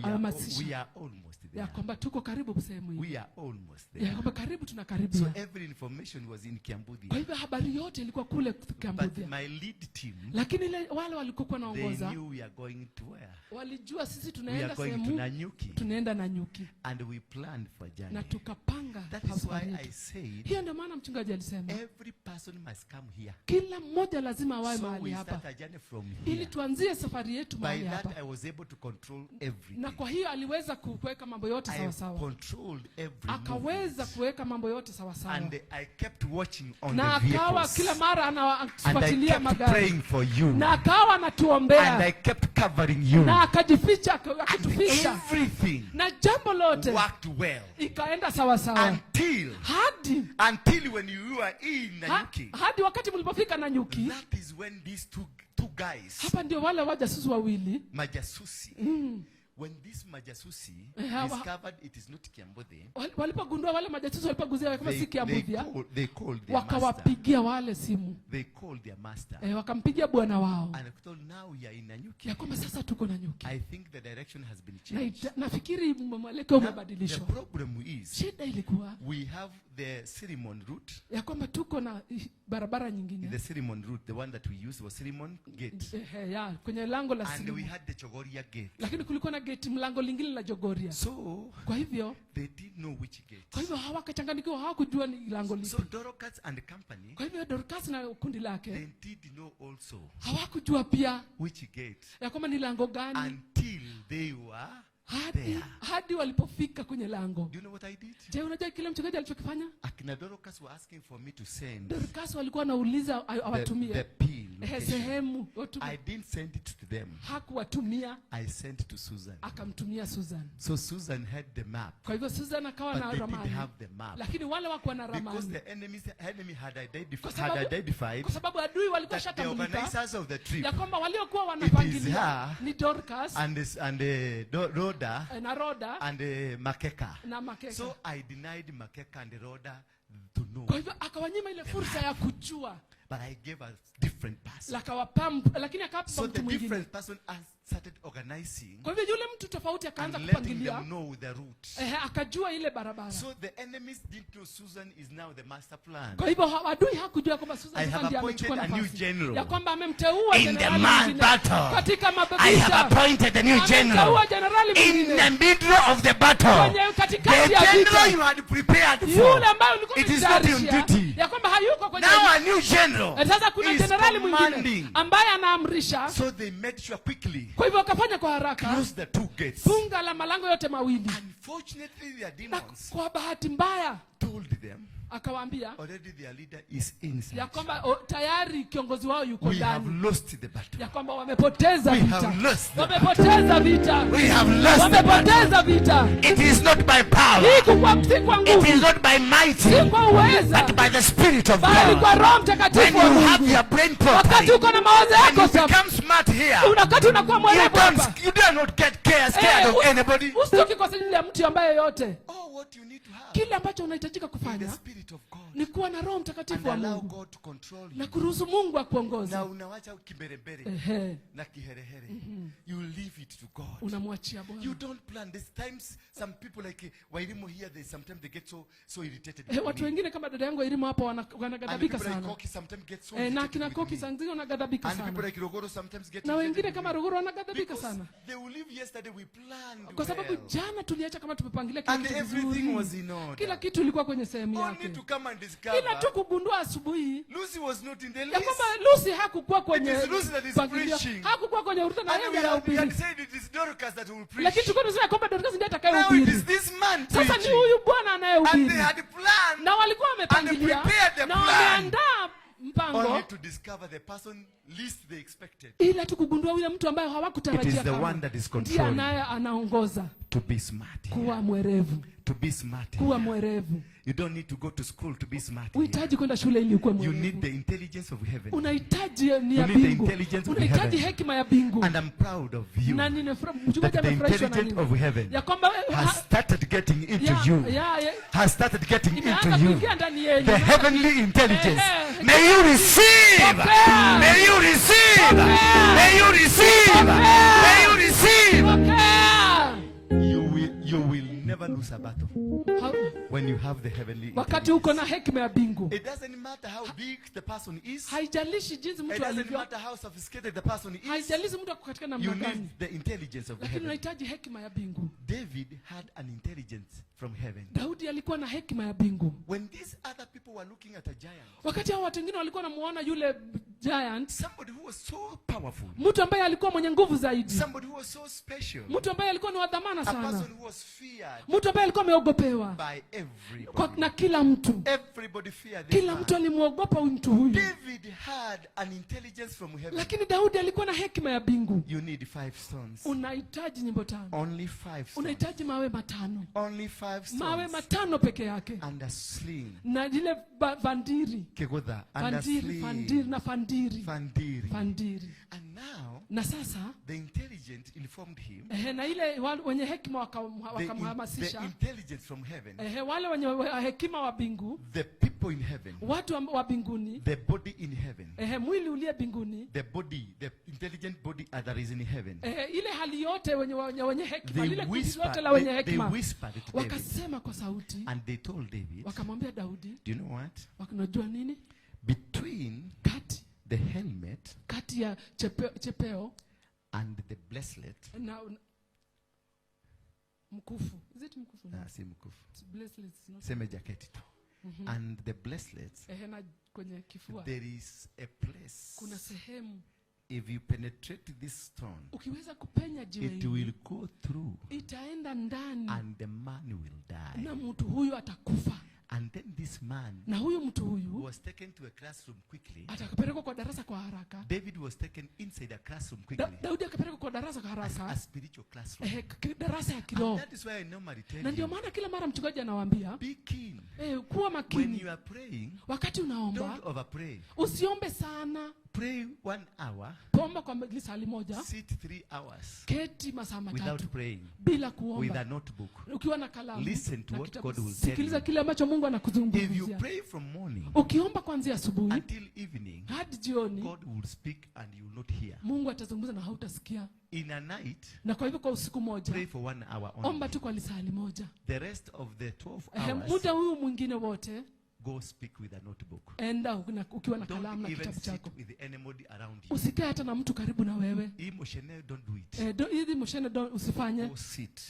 wanawahamasisha are almost ya there. kwamba tuko karibu sehemu hii, We are almost ya there. kwamba karibu So tunakaribia. every information was in Kwa Kiambudia. hivyo habari yote ilikuwa kule But Kiambuthia, my lead team, lakini ile wale walikokuwa they naongoza knew we are going to where? walijua sisi We tunaenda are going to sehemu, Nanyuki. tunaenda Nanyuki, And we planned for na journey. tukapanga That is safari why yetu. I said Hiyo ndio maana mchungaji alisema every person must come here. kila mmoja lazima awae So mahali we start hapa a journey from ili here. tuanzie safari yetu By mahali that hapa, I was able to control na everything. kwa hiyo aliweza kuweka mambo yote I sawa sawa, controlled every akaweza movement. kuweka mambo yote sawa sawa, And I kept watching on na the akawa vehicles. kila mara And I anafuatilia kept magari, praying for you. na akawa And anatuombea, I kept covering you. na akajificha, And akatuficha, everything na jambo lote worked well. ikaenda sawa sawa Until, hadi until when you were in Nanyuki, hadi wakati mlipofika Nanyuki. that is when these two guys, Hapa ndio wale wajasusi wawili Majasusi, when this Majasusi discovered it is not Kiambudhi, walipogundua wale majasusi walipoguzia kama si Kiambudhia, they called their master. wakawapigia wale simu They called their master. wakampigia bwana wao And told, now we are in Nanyuki. ya kwamba sasa tuko Nanyuki. I think the direction has been Na changed. nafikiri mwelekeo Now, the umebadilishwa. problem is Shida ilikuwa we have the Cinnamon route. ya kwamba tuko na barabara nyingine The Cinnamon route, the one that we used was Cinnamon Gate. Ya, kwenye lango la And we Cinnamon. had the Chogoria Gate. Lakini kulikuwa na gate mlango lingine la Jogoria. So Kwa hivyo they didn't know which gate. kwa hivyo hawakachanganyikiwa, hawakujua ni lango So lipi. Dorcas and company, Kwa hivyo Dorcas na kundi lake they did know also hawakujua pia which gate ya kwamba ni lango gani until they were Hadi, there. hadi walipofika kwenye lango. Do you know what I did? Je, unajua kile mchungaji alichokifanya? Akina Dorcas were asking for me to send Dorcas walikuwa wanauliza awatumie the pin Ehe, location. sehemu watume. I didn't send it to them. Hakuwatumia. I sent to Susan. Akamtumia Susan. So Susan had the map. Kwa hivyo Susan akawa But na they didn't ramani, have the map. lakini wale wakuwa na Because ramani, the enemy Kwa had identified kwa sababu adui walikuwa that the shatambulika organizers of the trip ya kwamba waliokuwa it is wanapangilia her ni Dorcas and this, and Rhoda na Roda and Makeka. na Makeka. So I denied Makeka and Rhoda to know. Kwa hivyo akawanyima ile fursa ya kujua. But I gave a different person. Lakini akawapa So mtu the mwingine. different person started organizing Kwa hivyo yule mtu tofauti and akaanza letting kupangilia. them know the route. Akajua ile barabara. So the enemies didn't know Susan is now the master plan. Kwa hivyo adui hakujua kwamba Susan I sasa have ndiye appointed amechukua a new nafasi. general. Ya kwamba amemteua In the jenerali man mwingine battle, katika I have mavita. appointed a new general. Amemteua jenerali In the mwingine middle of the battle, kwenye the katikati ya general vita. you had prepared for, Yule ambaye ulikuwa it is not on umemtayarishia duty. ya kwamba hayuko kwenye. Now a new general Sasa kuna is jenerali mwingine commanding. ambaye anaamrisha. So they made sure quickly Kwa hivyo wakafanya kwa haraka, close the two gates. funga la malango yote mawili. Unfortunately, their Na demons kwa bahati mbaya told them akawaambia already their leader is inside. ya kwamba tayari kiongozi wao yuko We have ndani, lost the battle. ya kwamba wamepoteza We vita, have lost the wamepoteza vita, We have lost the battle. wamepoteza vita. It is not by power. Hii si kwa It is nguvu, not by might, si kwa uweza, but by the Spirit of bali God. kwa Roho When Mtakatifu wa you have Mungu. your brain Wakati properly, uko na mawazo when yako you safi, become smart here, wakati unakuwa you mwerevu hapa, don't, you do not get scared of anybody. usitoki kwa ajili ya mtu ambaye yote. Oh, what you need to have Kile ambacho unahitajika is the kufanya Spirit of God ni kuwa na Roho and Mtakatifu wa allow Mungu God to control na you. kuruhusu Mungu akuongoze. Na unawacha kimbelembele na kiherehere. You leave it to God. Unamwachia You Bwana. don't plan. There's times some people like Wairimu here, they sometimes they get so irritated with Watu me. wengine kama dada yangu Elimu hapo And wanagadhabika people like sana. Koki sometimes get so Na irritated akina with Koki me. saa zingine wanagadhabika And people sana. like Rogoro sometimes get Na irritated wengine with kama me. Ruguru wanagadhabika Because sana. they will leave yesterday, we planned Kwa sababu well. jana tuliacha kama tumepangilia kila And kitu everything was vizuri. in order. Kila kitu ilikuwa kwenye sehemu Only yake. to come and Ila discover tu kugundua asubuhi Lucy was not in the ya list. kwamba Lucy hakukuwa kwenye It is Lucy that is mpangilio. preaching. Hakukuwa kwenye orodha na And yeye we ndiye had, we had anahubiri. said it is Dorcas that will preach. Lakini tulikuwa tunasema kwamba Dorcas ndiye Now it atakayehubiri. is this man Sasa ni preaching. huyu bwana And they anayehubiri. had planned Na walikuwa wamepangilia And prepared the na plan. wameandaa mpango only to discover the person least they expected. ila tu kugundua yule mtu ambaye hawakutarajia It is the kama one that is ndiye controlling. anaye anaongoza. To be smart here. Kuwa mwerevu, To be smart kuwa here. mwerevu. You don't need to go to school to be smart here. Uhitaji kwenda shule ili ukuwe You need mwerevu. the intelligence of heaven. Unahitaji ni ya You need the mbingu, intelligence of unahitaji heaven. hekima ya mbingu. And I'm proud of you Na mchungaji that the amefurahishwa na intelligence nini of heaven ya kwamba has started getting into you. Has started getting into imeanza you. kuingia ndani yenu. The heavenly intelligence. Eh. May you receive. Pokea. May you receive. Pokea. May you receive. Pokea. May you receive. Pokea. You will never lose a battle when you have the heavenly Wakati uko intelligence. na hekima ya mbingu, It doesn't matter how big the person is. haijalishi jinsi It mtu doesn't alivyo, matter how sophisticated the person is. haijalishi mtu ako katika You namna gani, need the intelligence of the lakini heaven. unahitaji hekima ya mbingu. David had an intelligence from heaven. Daudi alikuwa na hekima ya mbingu. When these other people were looking at a giant, Wakati hao watu wengine walikuwa wanamuona yule giant, somebody who was so powerful, mtu ambaye alikuwa mwenye nguvu zaidi, somebody who was so special, mtu ambaye alikuwa ni wa dhamana a sana, person who was feared mtu ambaye alikuwa ameogopewa by everybody. na kila mtu. Everybody feared this Kila man. mtu alimwogopa huyu mtu huyu, David had an intelligence from heaven. lakini Daudi alikuwa na hekima ya mbingu. You need 5 stones. Unahitaji nyimbo 5, Only 5 stones. unahitaji mawe 5, Only 5 mawe stones. 5 peke yake, And a sling. na ile vandiri, Kegoda. And a vandiri, vandiri sling. na fandiri, Fandiri. fandiri. And now Na sasa the intelligence informed him. na ile wenye hekima The wakamhamasisha, intelligence from heaven. wale wenye hekima wa mbingu, The people in heaven. watu wa mbinguni, The body in heaven. mwili uliye mbinguni, The body, the intelligent body that is in heaven. ile hali yote wenye hekima, They lile kundi whispered, lote la wenye they hekima whispered to David. wakasema kwa sauti, And they told David, wakamwambia Daudi, do you know what? unajua nini? Between Kati the helmet kati ya chepeo and the bracelet, na mkufu. Is it mkufu? No. Si mkufu. It's bracelet, it's not. Seme jaketi tu. And the bracelets, Na kwenye kifua there is a place kuna sehemu If you penetrate this stone, Ukiweza kupenya jiwe it hili, will go through itaenda ndani and the man will die. Na mtu huyu atakufa. And then this man Na huyu mtu huyu was taken to a classroom quickly. atapelekwa kwa darasa kwa haraka. David was taken inside a classroom quickly, Daudi akapelekwa kwa darasa kwa a haraka, spiritual classroom. Darasa ya And kiroho. that is why I normally tell Na ndio you, maana kila mara mchungaji anawaambia, be keen. kuwa When makini you are praying, wakati unaomba, don't overpray. usiombe sana. Pray 1 hour, Omba kwa lisali moja, sit 3 hours keti masaa without 3 praying, bila with a kuomba, notebook. ukiwa na kalamu Listen to na what kitabu. God will tell Sikiliza you. kile ambacho Mungu If you anakuzungumzia. pray from morning Ukiomba kuanzia asubuhi until evening, hadi jioni, God will speak and you will not hear. Mungu atazungumza na hautasikia. In a night, Na kwa hivyo kwa usiku moja, pray for 1 hour only. omba tu kwa lisali moja. The rest of the 12 hours, Muda huu mwingine wote go speak with a notebook. enda ukiwa na kalamu Don't na even kitabu sit chako. with anybody around you. Usikae hata na mtu karibu na wewe. Emotionally, don't do it. Hizi moshene usifanye. Go sit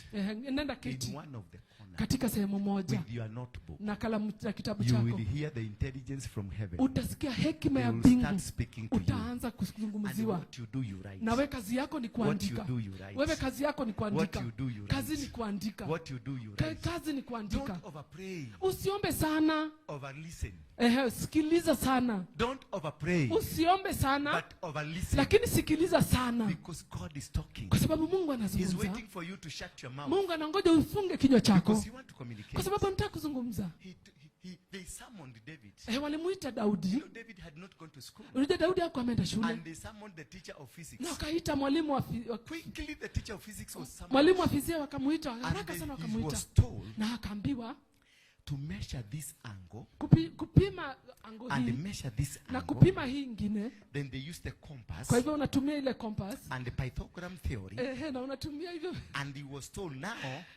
Nenda keti in one of the corners katika sehemu moja with your notebook. na kalamu na kitabu You chako. will hear the intelligence from heaven. Utasikia hekima They ya will mbingu, start speaking to you. utaanza And kuzungumziwa. what you do, you write. Na wewe kazi yako ni What kuandika. you do, you write. Wewe kazi yako ni kuandika. What you do, you Kazi write. ni kuandika. What you do, you write. Kazi ni kuandika. Don't overpray. Usiombe sana. Over listen. Sikiliza sana. Don't overpray, Usiombe sana, but over listen. lakini sikiliza sana, Because God is talking. kwa sababu Mungu He's anazungumza. waiting for you to shut your mouth. Mungu anangoja ufunge kinywa chako, Because you want to communicate. kwa sababu anataka kuzungumza. They summoned David. Walimuita Daudi. David had not gone to school. Unajua Daudi hakuwa ameenda shule, And they summoned the teacher of physics. na wakaita mwalimu wa, Quickly, the teacher of physics was summoned. mwalimu wa fizia, wakamuita And haraka sana, he wakamuita was told na akaambiwa to measure this angle kupima ango and hii measure this na angle. kupima hii ingine. Then they used the compass Kwa hivyo unatumia ile compass, and the Pythagorean theory. na unatumia hivyo, And he was told now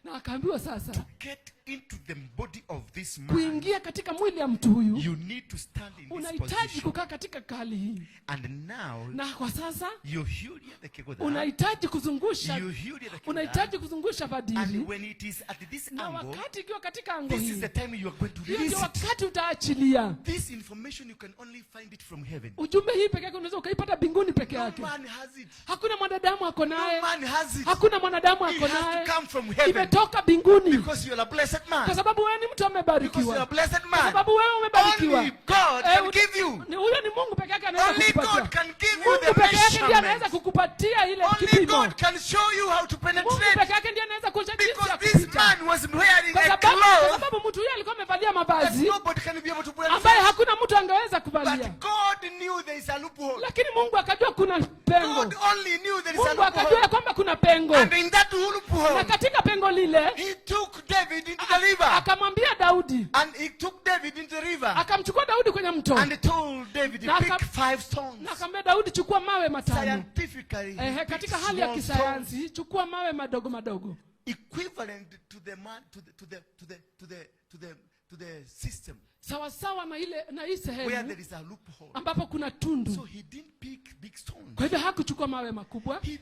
na akaambiwa sasa get into the body of this man. kuingia katika mwili ya mtu huyu You need to stand in this unahitaji position. kukaa katika hali hii, And now na kwa sasa you hear the kegoda. unahitaji kuzungusha You hear the kegoda. unahitaji kuzungusha And badili, when it is at this na angle, wakati ikiwa katika ango this is hii, the time you are going to hiyo release ndio it. wakati utaachilia This information you can only find it from heaven. ujumbe. Hii peke yake unaweza ukaipata mbinguni peke No yake. man has it. Hakuna mwanadamu ako No naye, man has it. hakuna mwanadamu It ako has naye. to come from heaven. Imetoka mbinguni, Because you are a blessed man. kwa sababu wewe ni mtu Because you are amebarikiwa, a blessed kwa man. sababu wewe umebarikiwa. Only God can give you. Huyo ni Mungu peke yake anaweza Only kukupatia. God can give you Mungu the peke yake ndiye anaweza measurement. kukupatia ile Only kipimo. God can show you how to Mungu penetrate. peke yake ndiye anaweza kuonyesha jinsi Because ya this kupita. man was wearing Kwa a sababu, kwa cloth sababu mtu huyo alikuwa amevalia that mavazi nobody can be able to ambaye penetrate. hakuna mtu angeweza kuvalia, But God knew there is a loophole. lakini Mungu akajua kuna pengo. God only knew there is a Mungu akajua loophole. ya kwamba kuna pengo, And in that na loophole, katika pengo lile he took David into the river. akamwambia Daudi, And he took David into the river. akamchukua Daudi kwenye mto And told David, Na pick five stones. na akamwambia Daudi, chukua mawe 5. Scientifically, he picked Katika hali ya small stones kisayansi, chukua mawe madogo madogo equivalent to the man, to the to the to the to the to the to the system sawasawa na ile na hii where sehemu there is a loophole. ambapo kuna tundu. So he didn't pick big stones. Kwa hivyo hakuchukua mawe makubwa, He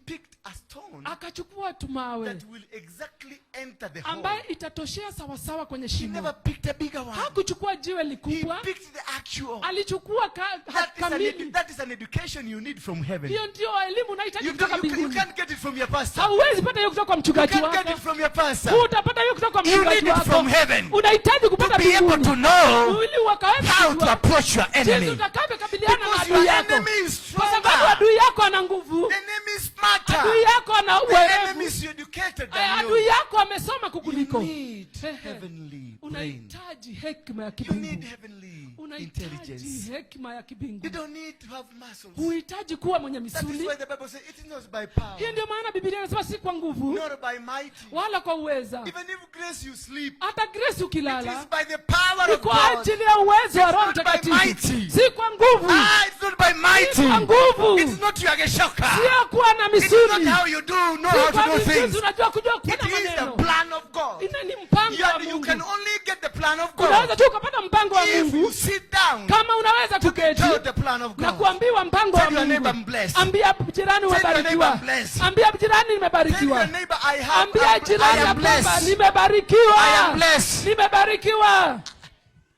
picked a stone akachukua tu mawe that will exactly enter the hole. ambaye itatoshea sawasawa kwenye He shimo. never picked a bigger one. Hakuchukua jiwe He likubwa, picked the actual. alichukua kamili. That is an education you need from heaven. Hiyo ndio elimu unahitaji You, kutoka don't, you, can, you mbinguni. can't get it from your pastor. Hauwezi pata hiyo kutoka kwa You mchungaji can't get wako, it from your pastor. utapata hiyo kutoka kwa You mchungaji need it from wako. heaven Unahitaji to kupata be able mbinguni to know ili wakaweza how to kujua approach your jinsi enemy. utakavyokabiliana na Because adui your yako, enemy is kwa sababu stronger. adui yako ana nguvu, The enemy is smarter. adui yako ana The enemy uwerevu, is educated than adui you. yako amesoma You kukuliko. need Ehe. heavenly brain. Unahitaji hekima ya You need kibingu, heavenly unahitaji intelligence. hekima ya You kibingu. don't need to have muscles. Huhitaji kuwa mwenye That is misuli. why the Bible says it is not by power, Hiyo ndio maana Biblia inasema si kwa nguvu nor by might. wala kwa uweza. Even if grace you sleep, Hata Grace it is ukilala by the power ni of kwa God. ajili ya uwezo wa Roho not by Mtakatifu, might. si kwa nguvu, Ah, it's not by might. si kwa nguvu, It's not your geshoka. sio kuwa na It's not misuli, how you do know si how kwa to do jinsi things. unajua kujua It kuna is the maneno. plan of God. Ina ni mpango You, wa you Mungu. can only get the plan of Unaweza God tu ukapata mpango wa if you Mungu sit down kama unaweza kuketi tell the plan of na God. kuambiwa mpango wa Tell your neighbor, Mungu. I'm blessed. Ambia jirani Tell your neighbor, umebarikiwa. I'm blessed. Ambia jirani Tell your nimebarikiwa. neighbor, I have, Ambia jirani I ya am kwamba blessed. nimebarikiwa. I am blessed. Nimebarikiwa.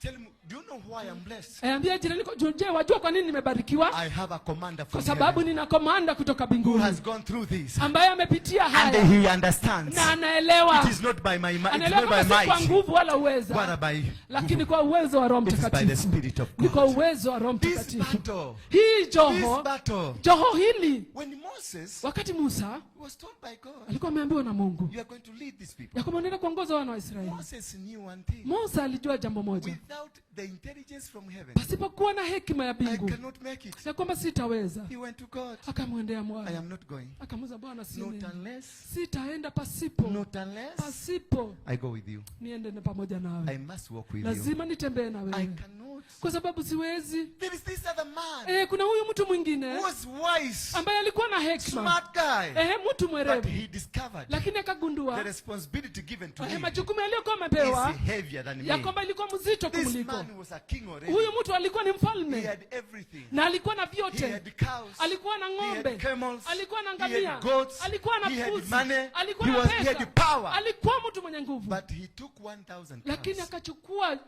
Tell him, do you know know why I'm blessed? Ambia jirani yako, je, wajua kwa nini nimebarikiwa? I have a commander Kwa from sababu heaven nina komanda kutoka who mbinguni has gone through this ambaye amepitia and haya he understands. na anaelewa. It is not by my might, it's Anaelewa not by kwamba si kwa might, nguvu wala uweza, but by lakini kwa uwezo wa Roho it is by the Mtakatifu. Spirit of Ni kwa God. uwezo wa Roho This Mtakatifu. battle, Hii this joho, battle. joho hili, When Moses wakati Musa was told by God, alikuwa ameambiwa na Mungu you are going to lead these people. ya kwamba unaenda kuongoza wana wa Israeli, Moses knew one thing. Musa alijua jambo moja, Without the intelligence from heaven, pasipokuwa na hekima ya I mbingu cannot make it. ya kwamba sitaweza. He went to God. Akamwendea I Bwana am not going. akamuuliza, Bwana, Not siendi, unless, sitaenda pasipo not unless pasipo I go with you. niende na pamoja nawe, I must walk with you. lazima nitembee na I wewe cannot. kwa sababu siwezi. There is this other man Kuna huyu mtu mwingine who was wise, ambaye alikuwa na hekima, smart guy, mtu but mwerevu, he discovered lakini the akagundua responsibility given to him majukumu yaliyokuwa amepewa is heavier than ya me. kwamba ilikuwa mzito This kumliko. man was a king already. Huyu mtu alikuwa ni He mfalme had everything. na alikuwa na He vyote, had cows. alikuwa na He ng'ombe, had camels. alikuwa na He ngamia, had goats. alikuwa na He had mbuzi, money. alikuwa He na was, he had pesa, power. alikuwa mtu mwenye nguvu, But he took 1,000 lakini cows. akachukua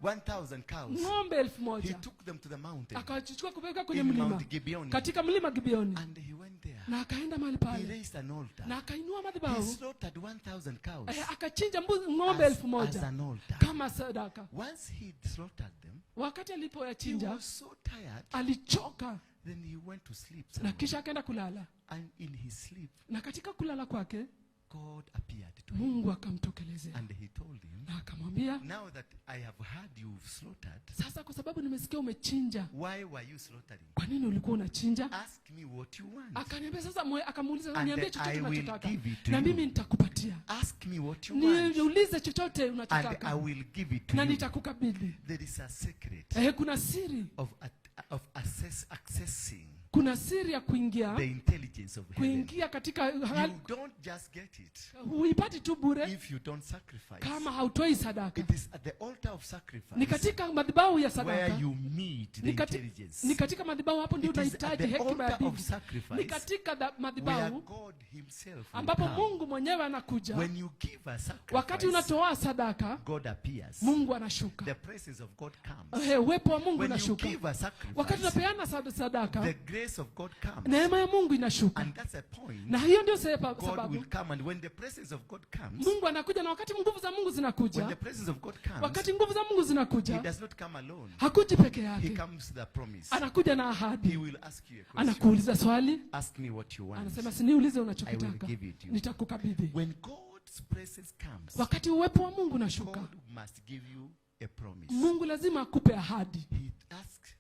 1,000 cows. ng'ombe elfu He moja took them to the mountain akawachukua kupeleka kwenye in mlima, Mount Gibeon. katika mlima Gibeoni, And he went there. na akaenda mahali He pale raised an altar. na akainua He madhabahu, slaughtered 1,000 cows akachinja mbuzi ng'ombe as, elfu as moja an altar. kama sadaka. Once he slaughtered them, Wakati he alipoyachinja was so tired. alichoka, Then he went to sleep na somewhere. kisha akaenda kulala, And in his sleep, na katika kulala kwake God appeared to him. Mungu akamtokelezea And he told him, na akamwambia, now that I have heard you've slaughtered, sasa kwa sababu nimesikia umechinja, why were you slaughtering? kwa nini ulikuwa unachinja? Ask me what you want. Akaniambia sasa, akamuuliza, And niambie chochote I will unachotaka give it to na you. mimi nitakupatia, Ask me what you want, niulize chochote and I unachotaka will give it to na you. nitakukabidhi. There is a secret Kuna siri, of accessing kuna siri ya kuingia the intelligence of heaven. kuingia katika You don't just get it huipati tu bure if you don't sacrifice. kama hautoi sadaka. It is at the altar of Ni sacrifice katika madhabahu ya where sadaka, you meet the ni, kati, intelligence. ni katika madhabahu hapo ndio It is at unahitaji the hekima ya altar of mbingu. Ni sacrifice katika where madhabahu God himself will ambapo come. Mungu mwenyewe anakuja. When you give a Wakati sacrifice, unatoa sadaka, God appears. Mungu anashuka. The presence of God comes. Uwepo wa Mungu When you unashuka. give a Wakati sacrifice, unapeana sadaka, the grace of God comes. neema ya Mungu inashuka, And that's a point. na hiyo ndio God sababu will come. And when the presence of God comes, Mungu anakuja. Na wakati nguvu za Mungu when the zinakuja, presence of God comes, wakati nguvu za Mungu He zinakuja, does not come alone. hakuji peke He yake, comes to the promise. anakuja na He ahadi, will ask you a question. anakuuliza swali, Ask me what you want. anasema siniulize I will unachokitaka, give it to you. nitakukabidhi. When God's presence comes, Wakati uwepo wa Mungu unashuka, God must give you a promise. Mungu lazima akupe ahadi. He asked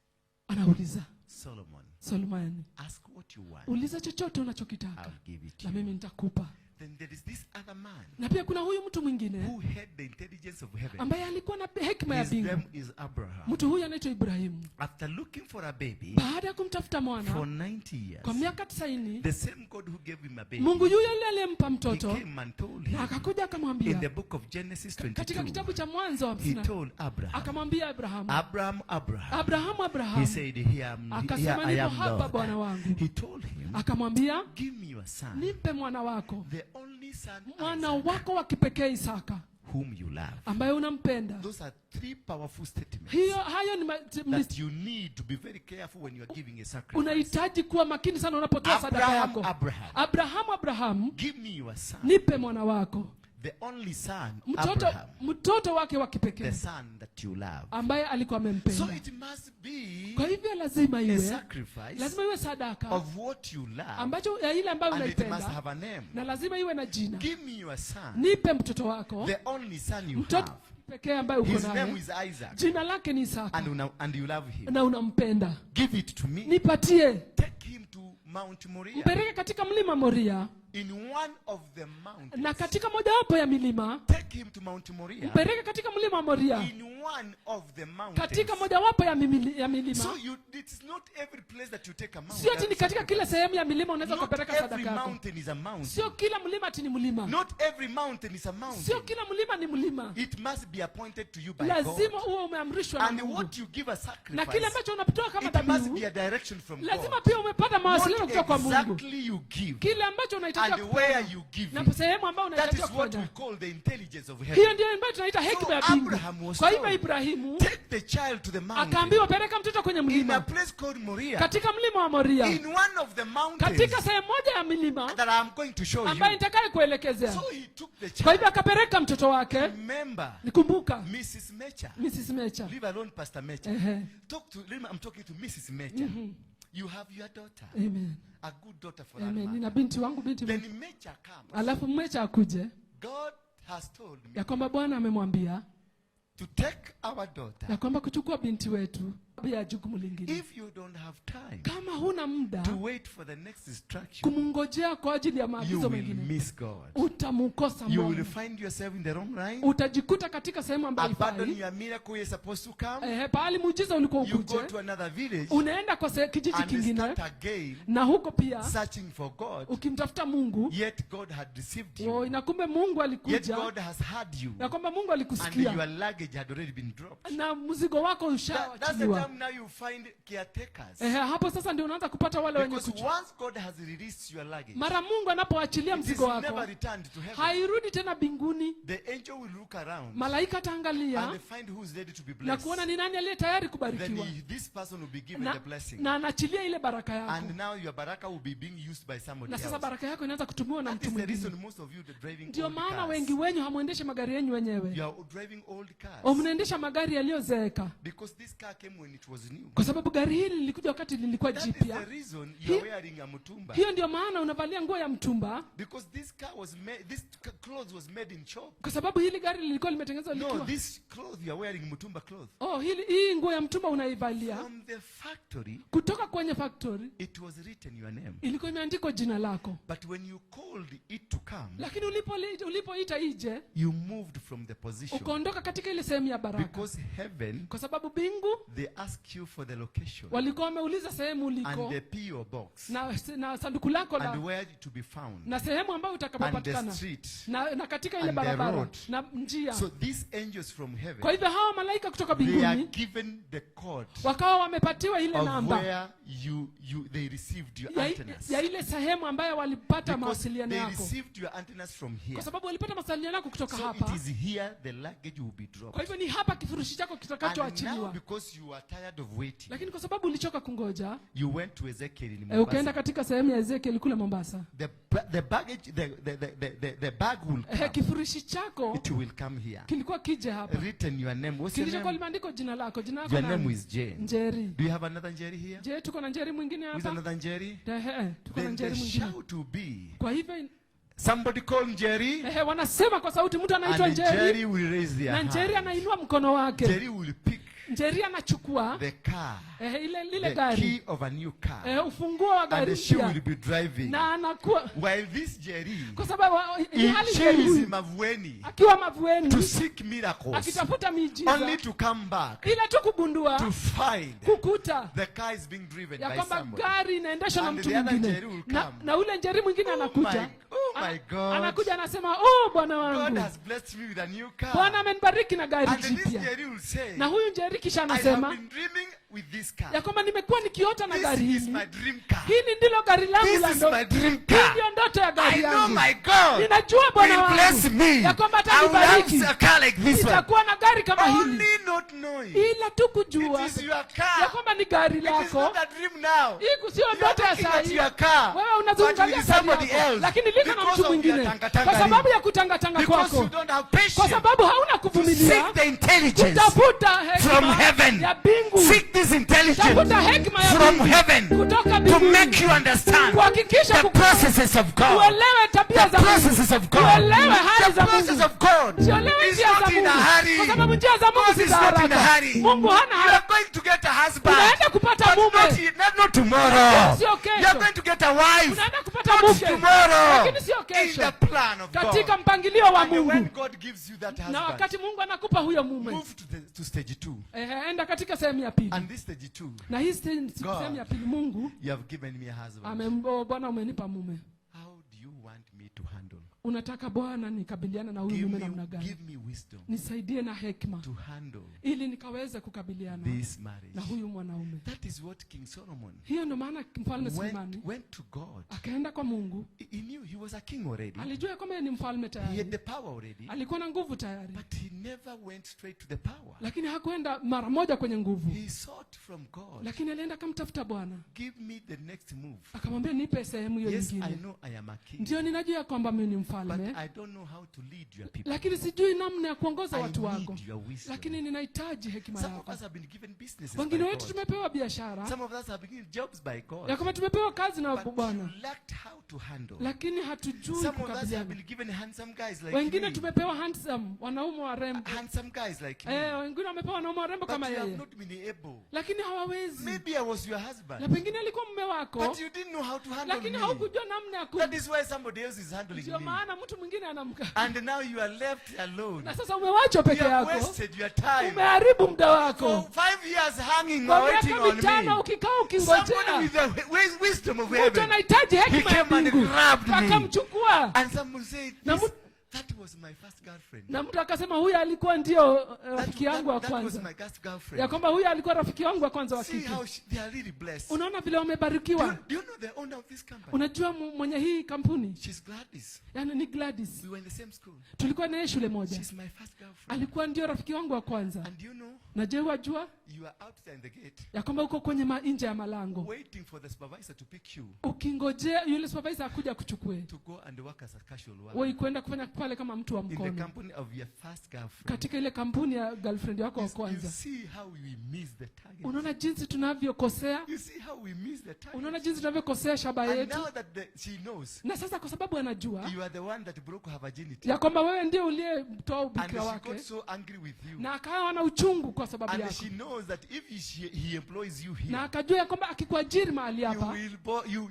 Anauliza Solomon, Solomoni, ask what you want. uliza chochote unachokitaka I'll give it to na you. mimi nitakupa. Then there is this other man Na pia kuna huyu mtu mwingine who had the intelligence of heaven. ambaye alikuwa na hekima ya His mbingu. name is Abraham. Mtu huyu anaitwa Ibrahimu. After looking for a baby Baada ya kumtafuta for mwana 90 years, kwa miaka 90, the same God who gave him a baby, Mungu yule yule aliyempa he mtoto came and told na him akakuja in the akamwambia book of Genesis katika 22, kitabu cha Mwanzo he 50, told Abraham, akamwambia Abrahamu, Abraham, Abraham. Abrahamu, He Abrahamu, said, here, here akasema I niko am, hapa Lord. Bwana wangu. He told him, Akamwambia, give me your son, nipe mwana wako, the only son mwana Isaac, wako wa kipekee Isaka, whom you love. ambaye unampenda. Those are three powerful statements Hiyo hayo ni that you need to be very careful when you are giving a sacrifice. unahitaji kuwa makini sana unapotoa sadaka Abraham, yako. Abraham, Abrahamu, Abrahamu, give me your son, nipe mwana wako, the only son, mtoto Abraham, mtoto wake wa the kipekee son that you love. ambaye alikuwa So amempenda. it must be Kwa hivyo lazima a iwe sacrifice lazima iwe sadaka of what you love, ambacho ya ile ambayo and it must unaipenda, have a name. na lazima iwe na jina. Give me your son, Nipe mtoto wako, the only son you mtoto have. pekee ambaye uko His name naye, is Isaac, jina lake ni Isaka and you love him. na unampenda, Give it to me. nipatie, Take him to Mount Moriah. mpeleke katika mlima Moria, In one of the mountains. na katika mojawapo ya milima, Take him to Mount Moriah. mpeleke katika mlima Moria, In one of the mountains. katika mojawapo ya ya milima. So you, it is not every place that you take a mountain. Sio ati ni katika kila sehemu ya milima unaweza Not kupeleka every sadaka yako. mountain is a mountain. Sio kila mlima ati ni mlima, Not every mountain is a mountain. sio kila mlima ni mlima. It must be appointed to you by God. Lazima uwe umeamrishwa na And Mungu, what you give a na kile sacrifice, ambacho unatoa kama it must dhabihu be a direction from lazima God. pia umepata mawasiliano What kutoka kwa Mungu, exactly you give kile ambacho unahitaji and where you give na it. sehemu ambayo That unahitaji is what we kufanya. call the intelligence intelligence of heaven. Hiyo ndio ambayo tunaita hekima ya So mbingu. Abraham was Kwa hivyo told, Ibrahimu take the child to the mountain akaambiwa, peleka mtoto kwenye in a mlima, place called Moriah, katika mlima wa Moria, in one of the mountains katika sehemu moja ya milima that I am going to show ambayo you. nitakaye kuelekezea. So he took the Kwa child. hivyo akapeleka mtoto wake. Remember, Nikumbuka Mrs. Mecha. Mrs. Mecha. Leave alone Pastor Mecha. Ehe. Talk to I'm talking to Mrs. Mecha. You have your daughter. Amen. A good daughter for that Amen. matter. Nina binti wangu, binti. Then Mecha comes. Alafu Mecha akuje God has told me ya kwamba Bwana amemwambia to take our daughter. ya kwamba kuchukua binti wetu ya jukumu lingine. If you don't have time Kama huna muda to wait for the next instruction, kumngojea kwa ajili ya you maagizo will mengine, miss God. utamkosa You will Mungu. find yourself in the wrong line. Utajikuta katika sehemu ambayo Abandon haifai. your miracle you're supposed to come. Pahali muujiza ulikuwa You go ukuje, to another village unaenda kwa kijiji and kingine, start again na huko pia searching for God. ukimtafuta Mungu, Yet God had deceived oh, you. na kumbe Mungu Yet alikuja, God has heard you. na kwamba Mungu And your alikusikia luggage had already been dropped. na mzigo wako That's the ushaachiliwa. time now you find caretakers. Hapo sasa ndio unaanza kupata wale wenye Because kuchukua. once God has released your luggage, Mara Mungu anapoachilia it is mzigo never wako returned to heaven. hairudi tena mbinguni. The angel will look around Malaika ataangalia and find who is ready to be na blessed. kuona ni nani aliye tayari Then kubarikiwa, this person will be given na, the blessing. na anaachilia ile baraka yako, And now your baraka will be being used by somebody na sasa else. baraka yako inaanza kutumiwa na That mtu is the mwingine. reason most of you are driving Ndio old maana cars. wengi wenyu hamwendeshe magari yenyu wenyewe, You are driving old O, cars. mnaendesha magari yaliyozeeka, Because this car came when it was new. kwa sababu gari hili lilikuja wakati lilikuwa That is jipya. the reason you are wearing a mutumba. Hiyo ndio maana unavalia nguo ya mtumba, Because this car was made, this clothes was made in shop. kwa sababu hili gari lilikuwa limetengenezwa No, likiwa this cloth you are wearing, mutumba cloth. oh, hili hii nguo ya mtumba unaivalia From the factory, kutoka kwenye factory, it was written your name. ilikuwa imeandikwa jina lako, But when you called it to come, lakini ulipoita ije, you moved from the position. ukaondoka katika ile sehemu ya baraka, Because heaven, kwa sababu bingu they ask you for the location walikuwa wameuliza sehemu uliko and the P.O. box na sanduku lako and la, where to be found na sehemu ambayo and the utakapopatikana street. na katika ile and the barabara road. na njia. So these angels from heaven, Kwa hivyo hawa malaika kutoka they are mbinguni given the code wakawa wamepatiwa ile of namba where they received your antennas. ya ile sehemu ambayo walipata Because mawasiliano they yako, received your antennas from here. kwa sababu walipata mawasiliano yako kutoka So hapa. it is here the luggage will be dropped. Kwa hivyo ni hapa kifurushi chako And now kitakachoachiliwa. because you are tired of waiting, Lakini kwa sababu ulichoka kungoja, you went to Ezekiel in ukaenda Mombasa. katika sehemu ya Ezekiel kule Mombasa. The baggage, the bag will come. Kifurushi chako It will come here. kilikuwa kije hapa, Written your name. What's your kilichokuwa name? limeandikwa jina lako. Jina lako Your name nani? is Jane. Njeri. Do you have another Njeri here? Je, tuko na Njeri mwingine Who is hapa? another Njeri? Tuko na Then the Njeri mwingine. shout will be, Kwa hivyo somebody call Njeri, wanasema kwa sauti, mtu anaitwa and Njeri Njeri will raise their na Njeri hand. anainua mkono wake. Njeri will pick Njeri anachukua the car, ile lile the gari, key of a new car, ufunguo wa gari and she mpya, will be driving. na anakuwa While this Njeri, kwa sababu hali she Njeri is in huyu Mavueni akiwa to Mavueni seek miracles, akitafuta miujiza, only to come back ila tu kugundua to find kukuta the car is being driven ya by kwamba somebody. gari inaendeshwa na And mtu the other mwingine Njeri will na, come. na ule Njeri mwingine anakuja Oh my God. anakuja anasema, oh bwana God wangu, has blessed me with a new car. Bwana amenibariki na gari And this jipya. Njeri will say, Na huyu Njeri kisha I have anasema been dreaming with this car. ya kwamba nimekuwa nikiota na This gari is hili, my dream car. hili ndilo gari langu This la is ndoto, my dream hii car. ndio ndoto ya gari I know yangu. my God Ninajua Bwana will bless wangu me. ya kwamba I will have atanibariki, a car like this one. nitakuwa na gari kama hili, Only not knowing ila tu kujua it is your ya car. kwamba ni gari It is lako. not a dream now. Hii sio You are ndoto ya looking saa at hii. your car, Wewe but unazungumzia with gari somebody yako, else lakini liko na because mtu of your mwingine, tangatanga kwa sababu ya kutangatanga Because kwako, you don't have kwa patience sababu hauna to kuvumilia seek the intelligence kutafuta from hekima heaven. ya mbingu. Seek this intelligence Tafuta hekima ya from mbingu heaven kutoka to mbinguni make you understand kuhakikisha the processes of God. uelewe tabia The za Mungu, processes of God. uelewe hali The za process Mungu, of God uelewe is njia not za in a Mungu, hurry. kwa sababu njia za Mungu God si is za not in a haraka. hurry. Mungu hana You are haraka. going to get a husband. Unaenda kupata But mume. not tomorrow. Sio kesho. You are going to get a wife. Unaenda kupata Not mke, tomorrow. lakini sio In kesho, the plan of katika God. mpangilio wa And when Mungu. God gives you that Na husband, wakati Mungu anakupa huyo mume, move to stage 2. Enda katika sehemu ya pili. And this stage 2, Na hii God. sehemu ya pili, Mungu you have given me a husband. Bwana umenipa mume. How do you want me to handle? Unataka Bwana nikabiliana na huyu Give mume me, namna gani? give me wisdom Nisaidie na hekima to handle ili nikaweze kukabiliana this marriage. na huyu mwanaume. That is what King Solomon Hiyo ndio maana mfalme Sulemani went to God. akaenda kwa Mungu. He knew he was a king already. Alijua kwamba yeye ni mfalme He had tayari, the power already. alikuwa na nguvu tayari, But he never went straight to the power. lakini hakuenda mara moja kwenye nguvu, He sought from God. lakini alienda akamtafuta Bwana, Give me the next move. akamwambia nipe sehemu hiyo Yes, I nyingine. know I am a king. Ndio ninajua ya kwamba mimi ni But mfalme, I don't know how to lead your people. lakini sijui namna ya kuongoza I watu wako, need your wisdom. lakini ninahitaji hekima Some of yako. us have been given businesses by Wengine wetu God. tumepewa biashara Some of us have been given jobs by God. ya kwamba tumepewa kazi na But you Bwana, lacked how to handle. lakini hatujui Some of us have kukabiliana. been given handsome guys like Wengine me. tumepewa handsome wanaume warembo, Handsome guys like me. wengine wamepewa wanaume warembo But kama you have yeye, not been able. lakini hawawezi. Maybe I was your husband. Na pengine alikuwa mume wako, But you didn't know how to handle lakini me. haukujua namna ya ku. That is why somebody else is handling Ndio me. maana mtu mwingine anamka, And now you are left alone. na sasa umewachwa You peke have yako, wasted your time. umeharibu muda For wako 5 years hanging, kwa waiting miaka on 5 me. ukikaa Somebody ukingojea. with the wisdom of Mtu heaven. anahitaji He hekima ya came and mbingu, grabbed me. akamchukua. And someone said, Na that was my first girlfriend. Na mtu akasema huyu alikuwa ndio rafiki yangu wa That was kwanza, my first ya girlfriend. kwamba huyu alikuwa rafiki wangu wa kwanza wa See kike. how they are really blessed. Unaona vile wamebarikiwa. Do you know the owner of this company? Unajua mwenye hii kampuni She's Gladys. yani ni Gladys, We were in the same school. tulikuwa naye shule moja, She's my first girlfriend. alikuwa ndio rafiki wangu wa kwanza. And you know, Na je, wajua you are out there in the gate ya kwamba uko kwenye nje ya malango waiting for the supervisor to pick you ukingojea yule supervisor akuja akuchukue to go and work as a casual worker wewe kwenda kufanya pale kama mtu wa in the mkono company of your first girlfriend. katika ile kampuni ya girlfriend wako wa You kwanza. see how we miss the target. Unaona jinsi tunavyokosea, You see how we miss the target. unaona jinsi tunavyokosea shaba And yetu. now that she knows Na sasa kwa sababu anajua you are the one that broke her virginity, ya kwamba wewe ndio uliyemtoa and ubikira she wake, got so angry with you, na akawa na uchungu kwa sababu and yako, she knows that if he employs you here, na akajua ya kwamba akikuajiri mahali you hapa will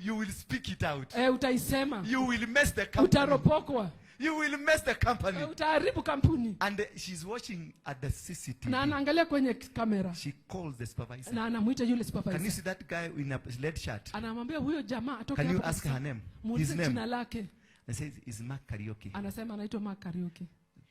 you will speak it out. utaisema, You will mess the company. utaropokwa, You will mess the company. utaharibu kampuni. And she's watching at the CCTV. Na anaangalia kwenye kamera She calls the supervisor. na anamuita yule Can you supervisor, see that guy in a red shirt? anamwambia huyo jamaa atoke Can you hapo ask kabisa. her name? His Muulize name. jina lake. And says it's Mark Karaoke. Anasema anaitwa Mark Kariuki.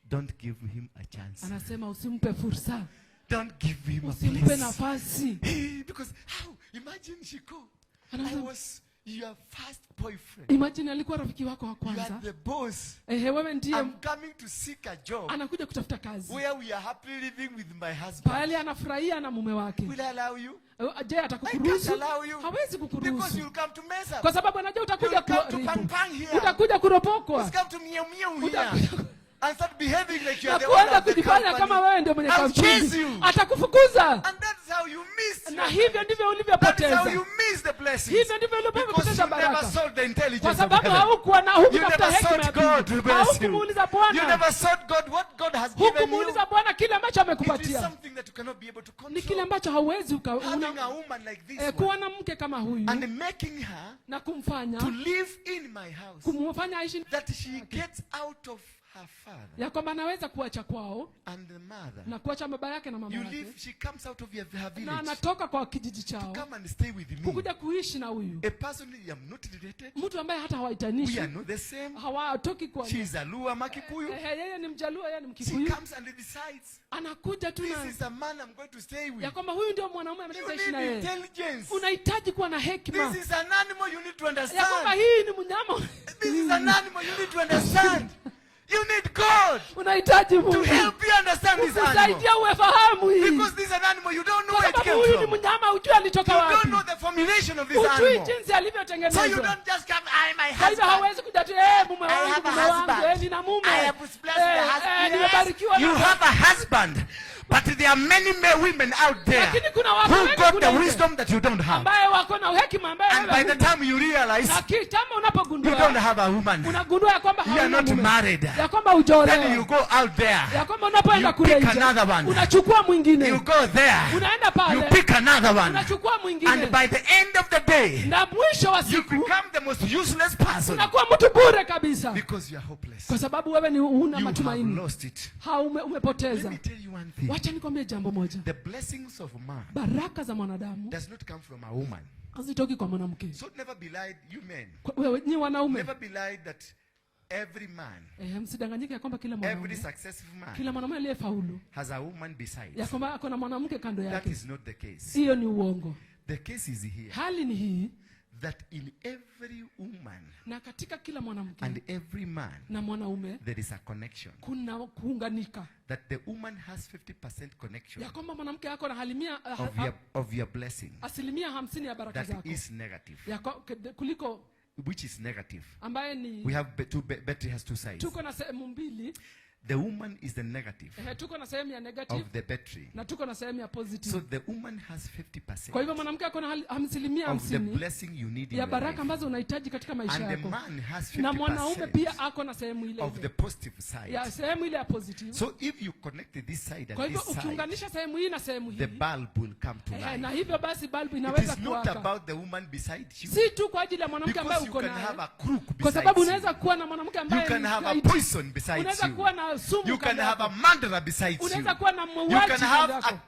Don't give him a chance. Anasema usimpe fursa, Don't give him a usimpe place. nafasi. Hey, because how? Imagine she called. I Anasema- was your first boyfriend. Imagine alikuwa rafiki wako wa You are kwanza. the boss. Ehe, wewe ndiye I'm coming to seek a job anakuja kutafuta kazi where we are happily living with my husband. pahali anafurahia na mume wake. Will I allow you? Je, I can't atakuruhusu? allow you. Hawezi Because kukuruhusu you'll come to mess up. kwa sababu anajua utakuja You'll come to kuharibu, pang pang here. utakuja kuropokwa, You'll come to meow meow here. Utakuja- And start behaving like you na are the owner kuanza of the kujifanya kama company. wewe ndio mwenye I'll chase kampuni. you. Atakufukuza, And that's how you miss. na hivyo ndivyo That is how ulivyopoteza, you miss the blessings. hivyo ndivyo Because ulivyopoteza you never baraka, sought the intelligence kwa of sababu heaven. haukuwa na You hukutafuta never hekima ya sought God to mbingu, bless you. haukumuuliza You Bwana, never sought God what God has given you. hukumuuliza Bwana kile ambacho It is amekupatia. something that you cannot be able to Ni kile control. ambacho hauwezi Having a woman like this one kuwa na mke kama huyu and making her na kumfanya to live in my house, kumfanya aishi that she gets out of her father ya kwamba anaweza kuacha kwao and the mother. na kuacha baba yake na mama You yake, live, she comes out of her na village anatoka kwa kijiji to chao come and stay with me. kukuja kuishi na huyu A person I am not related. mtu ambaye hata We hawaitanishi, are not the same. hawatoki kwa She is a Luo Makikuyu. Ehe, yeye ni Mjaluo, yeye ni She Mkikuyu. comes and decides, Anakuja tu this na is a man I'm going to stay with. ya kwamba huyu ndio mwanaume You anaweza ishi need na yeye. intelligence. Unahitaji kuwa na hekima This is an animal you need to ya kwamba understand. hii ni mnyama. This is an animal you need to understand. You need God Unahitaji to Mungu help you understand this animal. kusaidia uwefahamu hii, Because this is an animal you don't know kwa where it sababu came huyu ni from. mnyama, hujui alitoka You don't wapi, know the formulation of this hujui animal. jinsi So you alivyotengenezwa. don't just come, I my Kwa hivyo husband. hawezi kuja tu, mume I wangu, have a mume wangu, husband. nina mume, I have blessed the husband. Yes, nimebarikiwa you na have a husband. But there are many women out there Lakini kuna watu who wengi got kule the nje wisdom that you don't have. ambaye wako na hekima ambaye And wewe by the huna. time you realize Na kitambo you unapogundua don't have a woman, unagundua ya kwamba you are hauna not mume, married. ya kwamba Then hujaolewa, you go out there, ya kwamba unapoenda you kule pick nje another one. unachukua mwingine, You go there, unaenda you pale pick another one. unachukua mwingine, And by the end of the day, na mwisho wa you siku become the most useless person unakuwa mtu bure kabisa, because you are hopeless. kwa sababu wewe ni huna You have matumaini, lost it. Let umepoteza. me tell you one thing. Wacha nikwambie jambo moja, The blessings of man baraka za mwanadamu does not come from a woman. hazitoki kwa mwanamke. So never be lied, you men. Wewe nyi wanaume, Never be lied that Every man, Msidanganyike ya kwamba kila every mwanaume, successful man kila mwanaume aliyefaulu has a woman besides. ya kwamba ako na mwanamke kando That yake. is not the case. Hiyo ni uongo. The case is here Hali ni hii, that in every woman na katika kila mwanamke and every man na mwanaume there is a connection. kuna kuunganika, That the woman has 50% connection ya kwamba mwanamke ako na halimia, of your blessing 50% ya baraka that zako is negative, ya kuliko which is negative. ambaye ni We have two battery has two sides. tuko na sehemu mbili. The woman is the negative Tuko na sehemu ya negative of the battery. na tuko na sehemu ya positive. So the woman has 50% Kwa hivyo mwanamke ako na asilimia of the 50 blessing you need in ya your baraka life. ambazo unahitaji katika maisha And the yako, man has na mwanaume 50% pia ako na sehemu ile of ile the positive side. ya sehemu ile ya positive. So if you connect this side Kwa and hivyo this side, ukiunganisha sehemu hii na sehemu the hii, bulb will come to na life. hivyo basi bulb It inaweza is not kuwaka. about the woman beside you. Si tu kwa ajili ya mwanamke ambaye Because you uko can naye, have a crook kwa beside sababu you. unaweza kuwa na mwanamke You ambaye can ni have a gaidi. poison besides Unaweza you. kuwa na sumu You can kando have a yako. murderer besides you. Unaweza kuwa na You muuaji can kando have yako.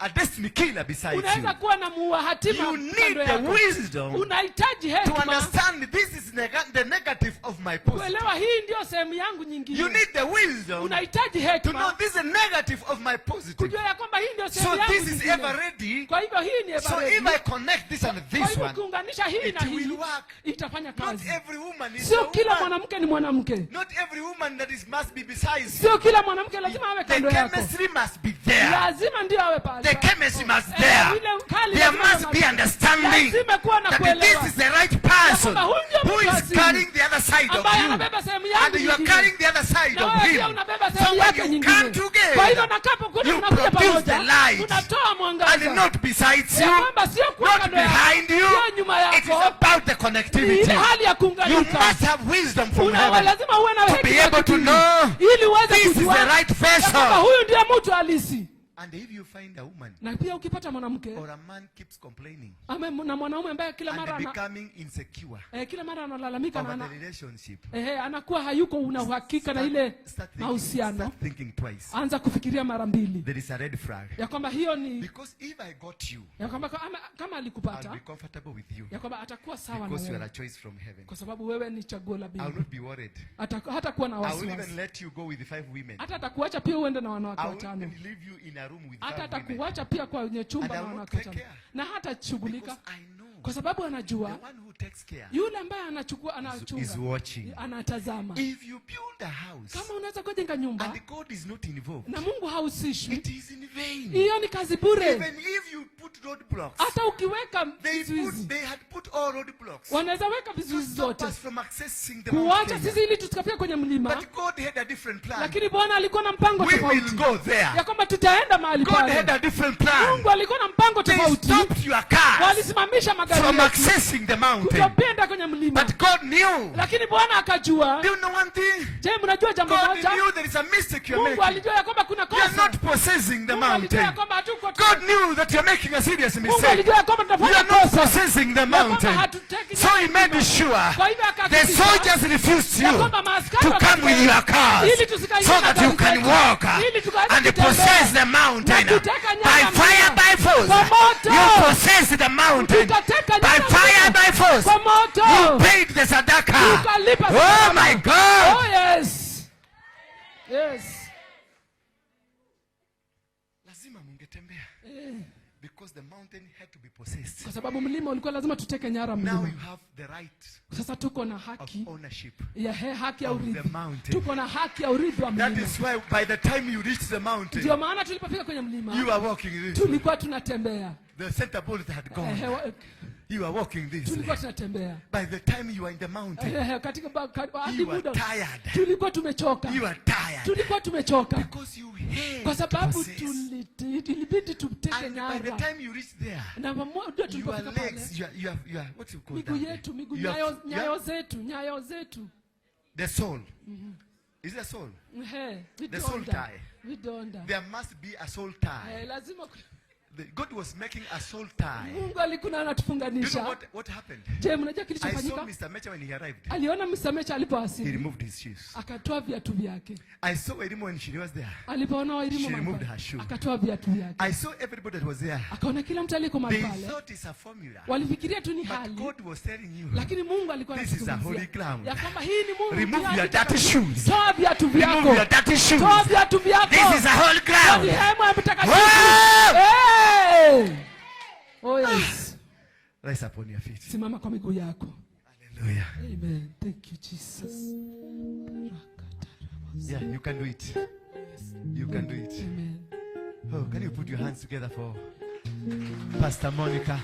a destiny killer besides you. Unaweza kuwa na muua hatima You need kando the yako. wisdom Unahitaji to hekima understand this is the negative of my positive. kuelewa hii ndio sehemu yangu nyingine. You need the wisdom Unahitaji to know hekima this is the negative of my positive. kujua ya kwamba hii ndio sehemu So yangu this is nyingine. ever ready. Kwa hivyo hii ni So ever if ready. I connect this and Kwa this hivyo one, ukiunganisha hii it na hii will work. itafanya Not kazi. every woman is a Sio kila woman. mwanamke ni mwanamke. Not every woman that is must be besides you. Sio kila mwanamke lazima awe The kando yako. chemistry must be there. Lazima ndio awe pale. The chemistry must there. Ile kali There lazima must iwe be mahali. understanding Lazima kuwa na that kuelewa. this is the right person Ya kwamba huyu ndio who mtu is asili. carrying the other side of Ambaye you, anabeba sehemu yangu and you are nyingine. carrying the other side Na of wewe pia him. unabeba So sehemu when yake you nyingine. come together, Kwa hivyo nakapokuja you tunakuja produce the pamoja, light. tunatoa mwangaza. And not besides Ya you, kwamba sio kuwa not kando yako, behind you. sio nyuma It is yako. about the Ni connectivity. ile hali ya You kuunganika. must have wisdom from heaven Lazima uwe na to be hekima able to kipindi, know ili uweze this is kujua the right ya kwamba vessel. huyu ndiye mtu halisi. And if you find a woman Na pia ukipata mwanamke or a man keeps complaining ama na mwanaume ambaye kila and mara becoming insecure kila mara analalamika na over the relationship, anakuwa hayuko una uhakika na ile mahusiano, start thinking twice. anza kufikiria mara mbili There is a red flag. ya kwamba hiyo ni Because if I got you, ya kwamba kama I'll alikupata be comfortable with you ya kwamba atakuwa sawa na because you are wewe a choice from heaven. kwa sababu wewe ni chaguo la I will mbingu. not be worried. Hata kuwa na I will even wasiwasi, let you go with 5 women. hata atakuacha pia uende na wanawake I will watano, even leave you in a room with hata 5 women. atakuacha pia kwenye chumba And I na will not wanawake take watano, care. na hata shughulika Because I know kwa sababu anajua the one who takes care yule ambaye anachukua is anachunga watching. anatazama. If you build a house Kama unaweza kujenga nyumba and God is not involved, na Mungu hahusishwi, it is in vain. hiyo ni kazi bure. Even if you put roadblocks, Hata ukiweka vizuizi, they had put all roadblocks wanaweza weka to vizuizi stop zote us from accessing the Mount kuacha Kenya. sisi ili tusikafika kwenye mlima, But God had a different plan. lakini Bwana alikuwa na mpango We will tofauti go there. ya kwamba tutaenda mahali God had pale. a different plan. Mungu alikuwa na mpango They tofauti. stopped your cars Walisimamisha magari from yetu accessing the mountain. kutopenda kwenye mlima, But God knew. lakini Bwana akajua. Do you know one thing? Je, mnajua jambo God moja? knew there is a mistake you are Mungu making. alijua ya kwamba kuna You are kosa. not possessing the Mungu alijua ya mountain. kwamba hatuko God knew that you are making a serious Mungu mistake. alijua ya kwamba You tunafanya are not kosa. possessing the Ya kwamba mountain. hatuteki So he made sure Kwa hivyo the akahakikisha soldiers refused ya you kwamba maaskari to come with your cars ili tusikaingie so na that you gari can zetu, walk ili tukaweze and kutembea possess the mountain na kuteka nyara by fire, mlima. by force. Kwa moto. You possess the mountain Tutateka by nyara fire, mlima. by force. Kwa moto. You paid the sadaka. Tukalipa Oh sadaka. my God. Oh yes. Yes. Lazima mungetembea. Because the mountain had to be possessed. Kwa sababu mlima ulikuwa lazima tuteke nyara Now mlima. you have the right Sasa tuko na of haki ownership. ya haki ya of the urithi. mountain. Tuko na haki ya urithi wa That mlima. is why by the time you reach the mountain, Ndio maana tulipofika kwenye mlima you are walking this. tulikuwa tunatembea. The center bullet had gone. You are walking this. Tulikuwa tunatembea. By the time you are in the mountain, Katika hadi you are muda tired. tulikuwa tumechoka. You are tired. Tulikuwa tumechoka Because you had kwa to sababu possess. ilibidi tuteke And by the nyara. time you reach there, Na muda your tulipofika pale, legs, your, what you call miguu that? yetu, miguu Your, nyayo zetu. the soul. Is it a soul? The soul Vidonda. tie. Vidonda. There must be a soul tie Lazima God was making a soul tie. Mungu alikuwa Do you know anatufunganisha. what happened? Je, mnajua I saw kilichofanyika? Mr. Mecha when he arrived. Aliona Mr. Mecha He alipowasili, removed his shoes. akatoa viatu vyake. I saw Erimo when she was there. Alipoona Wairimu She mahali removed pale, her shoe. akatoa viatu vyake. I saw everybody that was there. Akaona kila mtu aliyeko mahali They pale, thought it's a formula. walifikiria tu ni But hali, God was telling you, lakini Mungu alikuwa this is a holy anazungumzia ground. ya kwamba hii ni Mungu. Remove mahali your dirty takatifu. shoes. Toa viatu Remove vyako, your dirty shoes. toa viatu vyako. This is a holy Ni ground. hema ya mtakatifu. Wow! Hey! Oh yes. Rise up on your feet. Simama kwa miguu yako. Hallelujah. Amen. Thank you, Jesus. Yeah, you can do it. You can do it. Amen. Oh, can you put your hands together for Pastor Monica?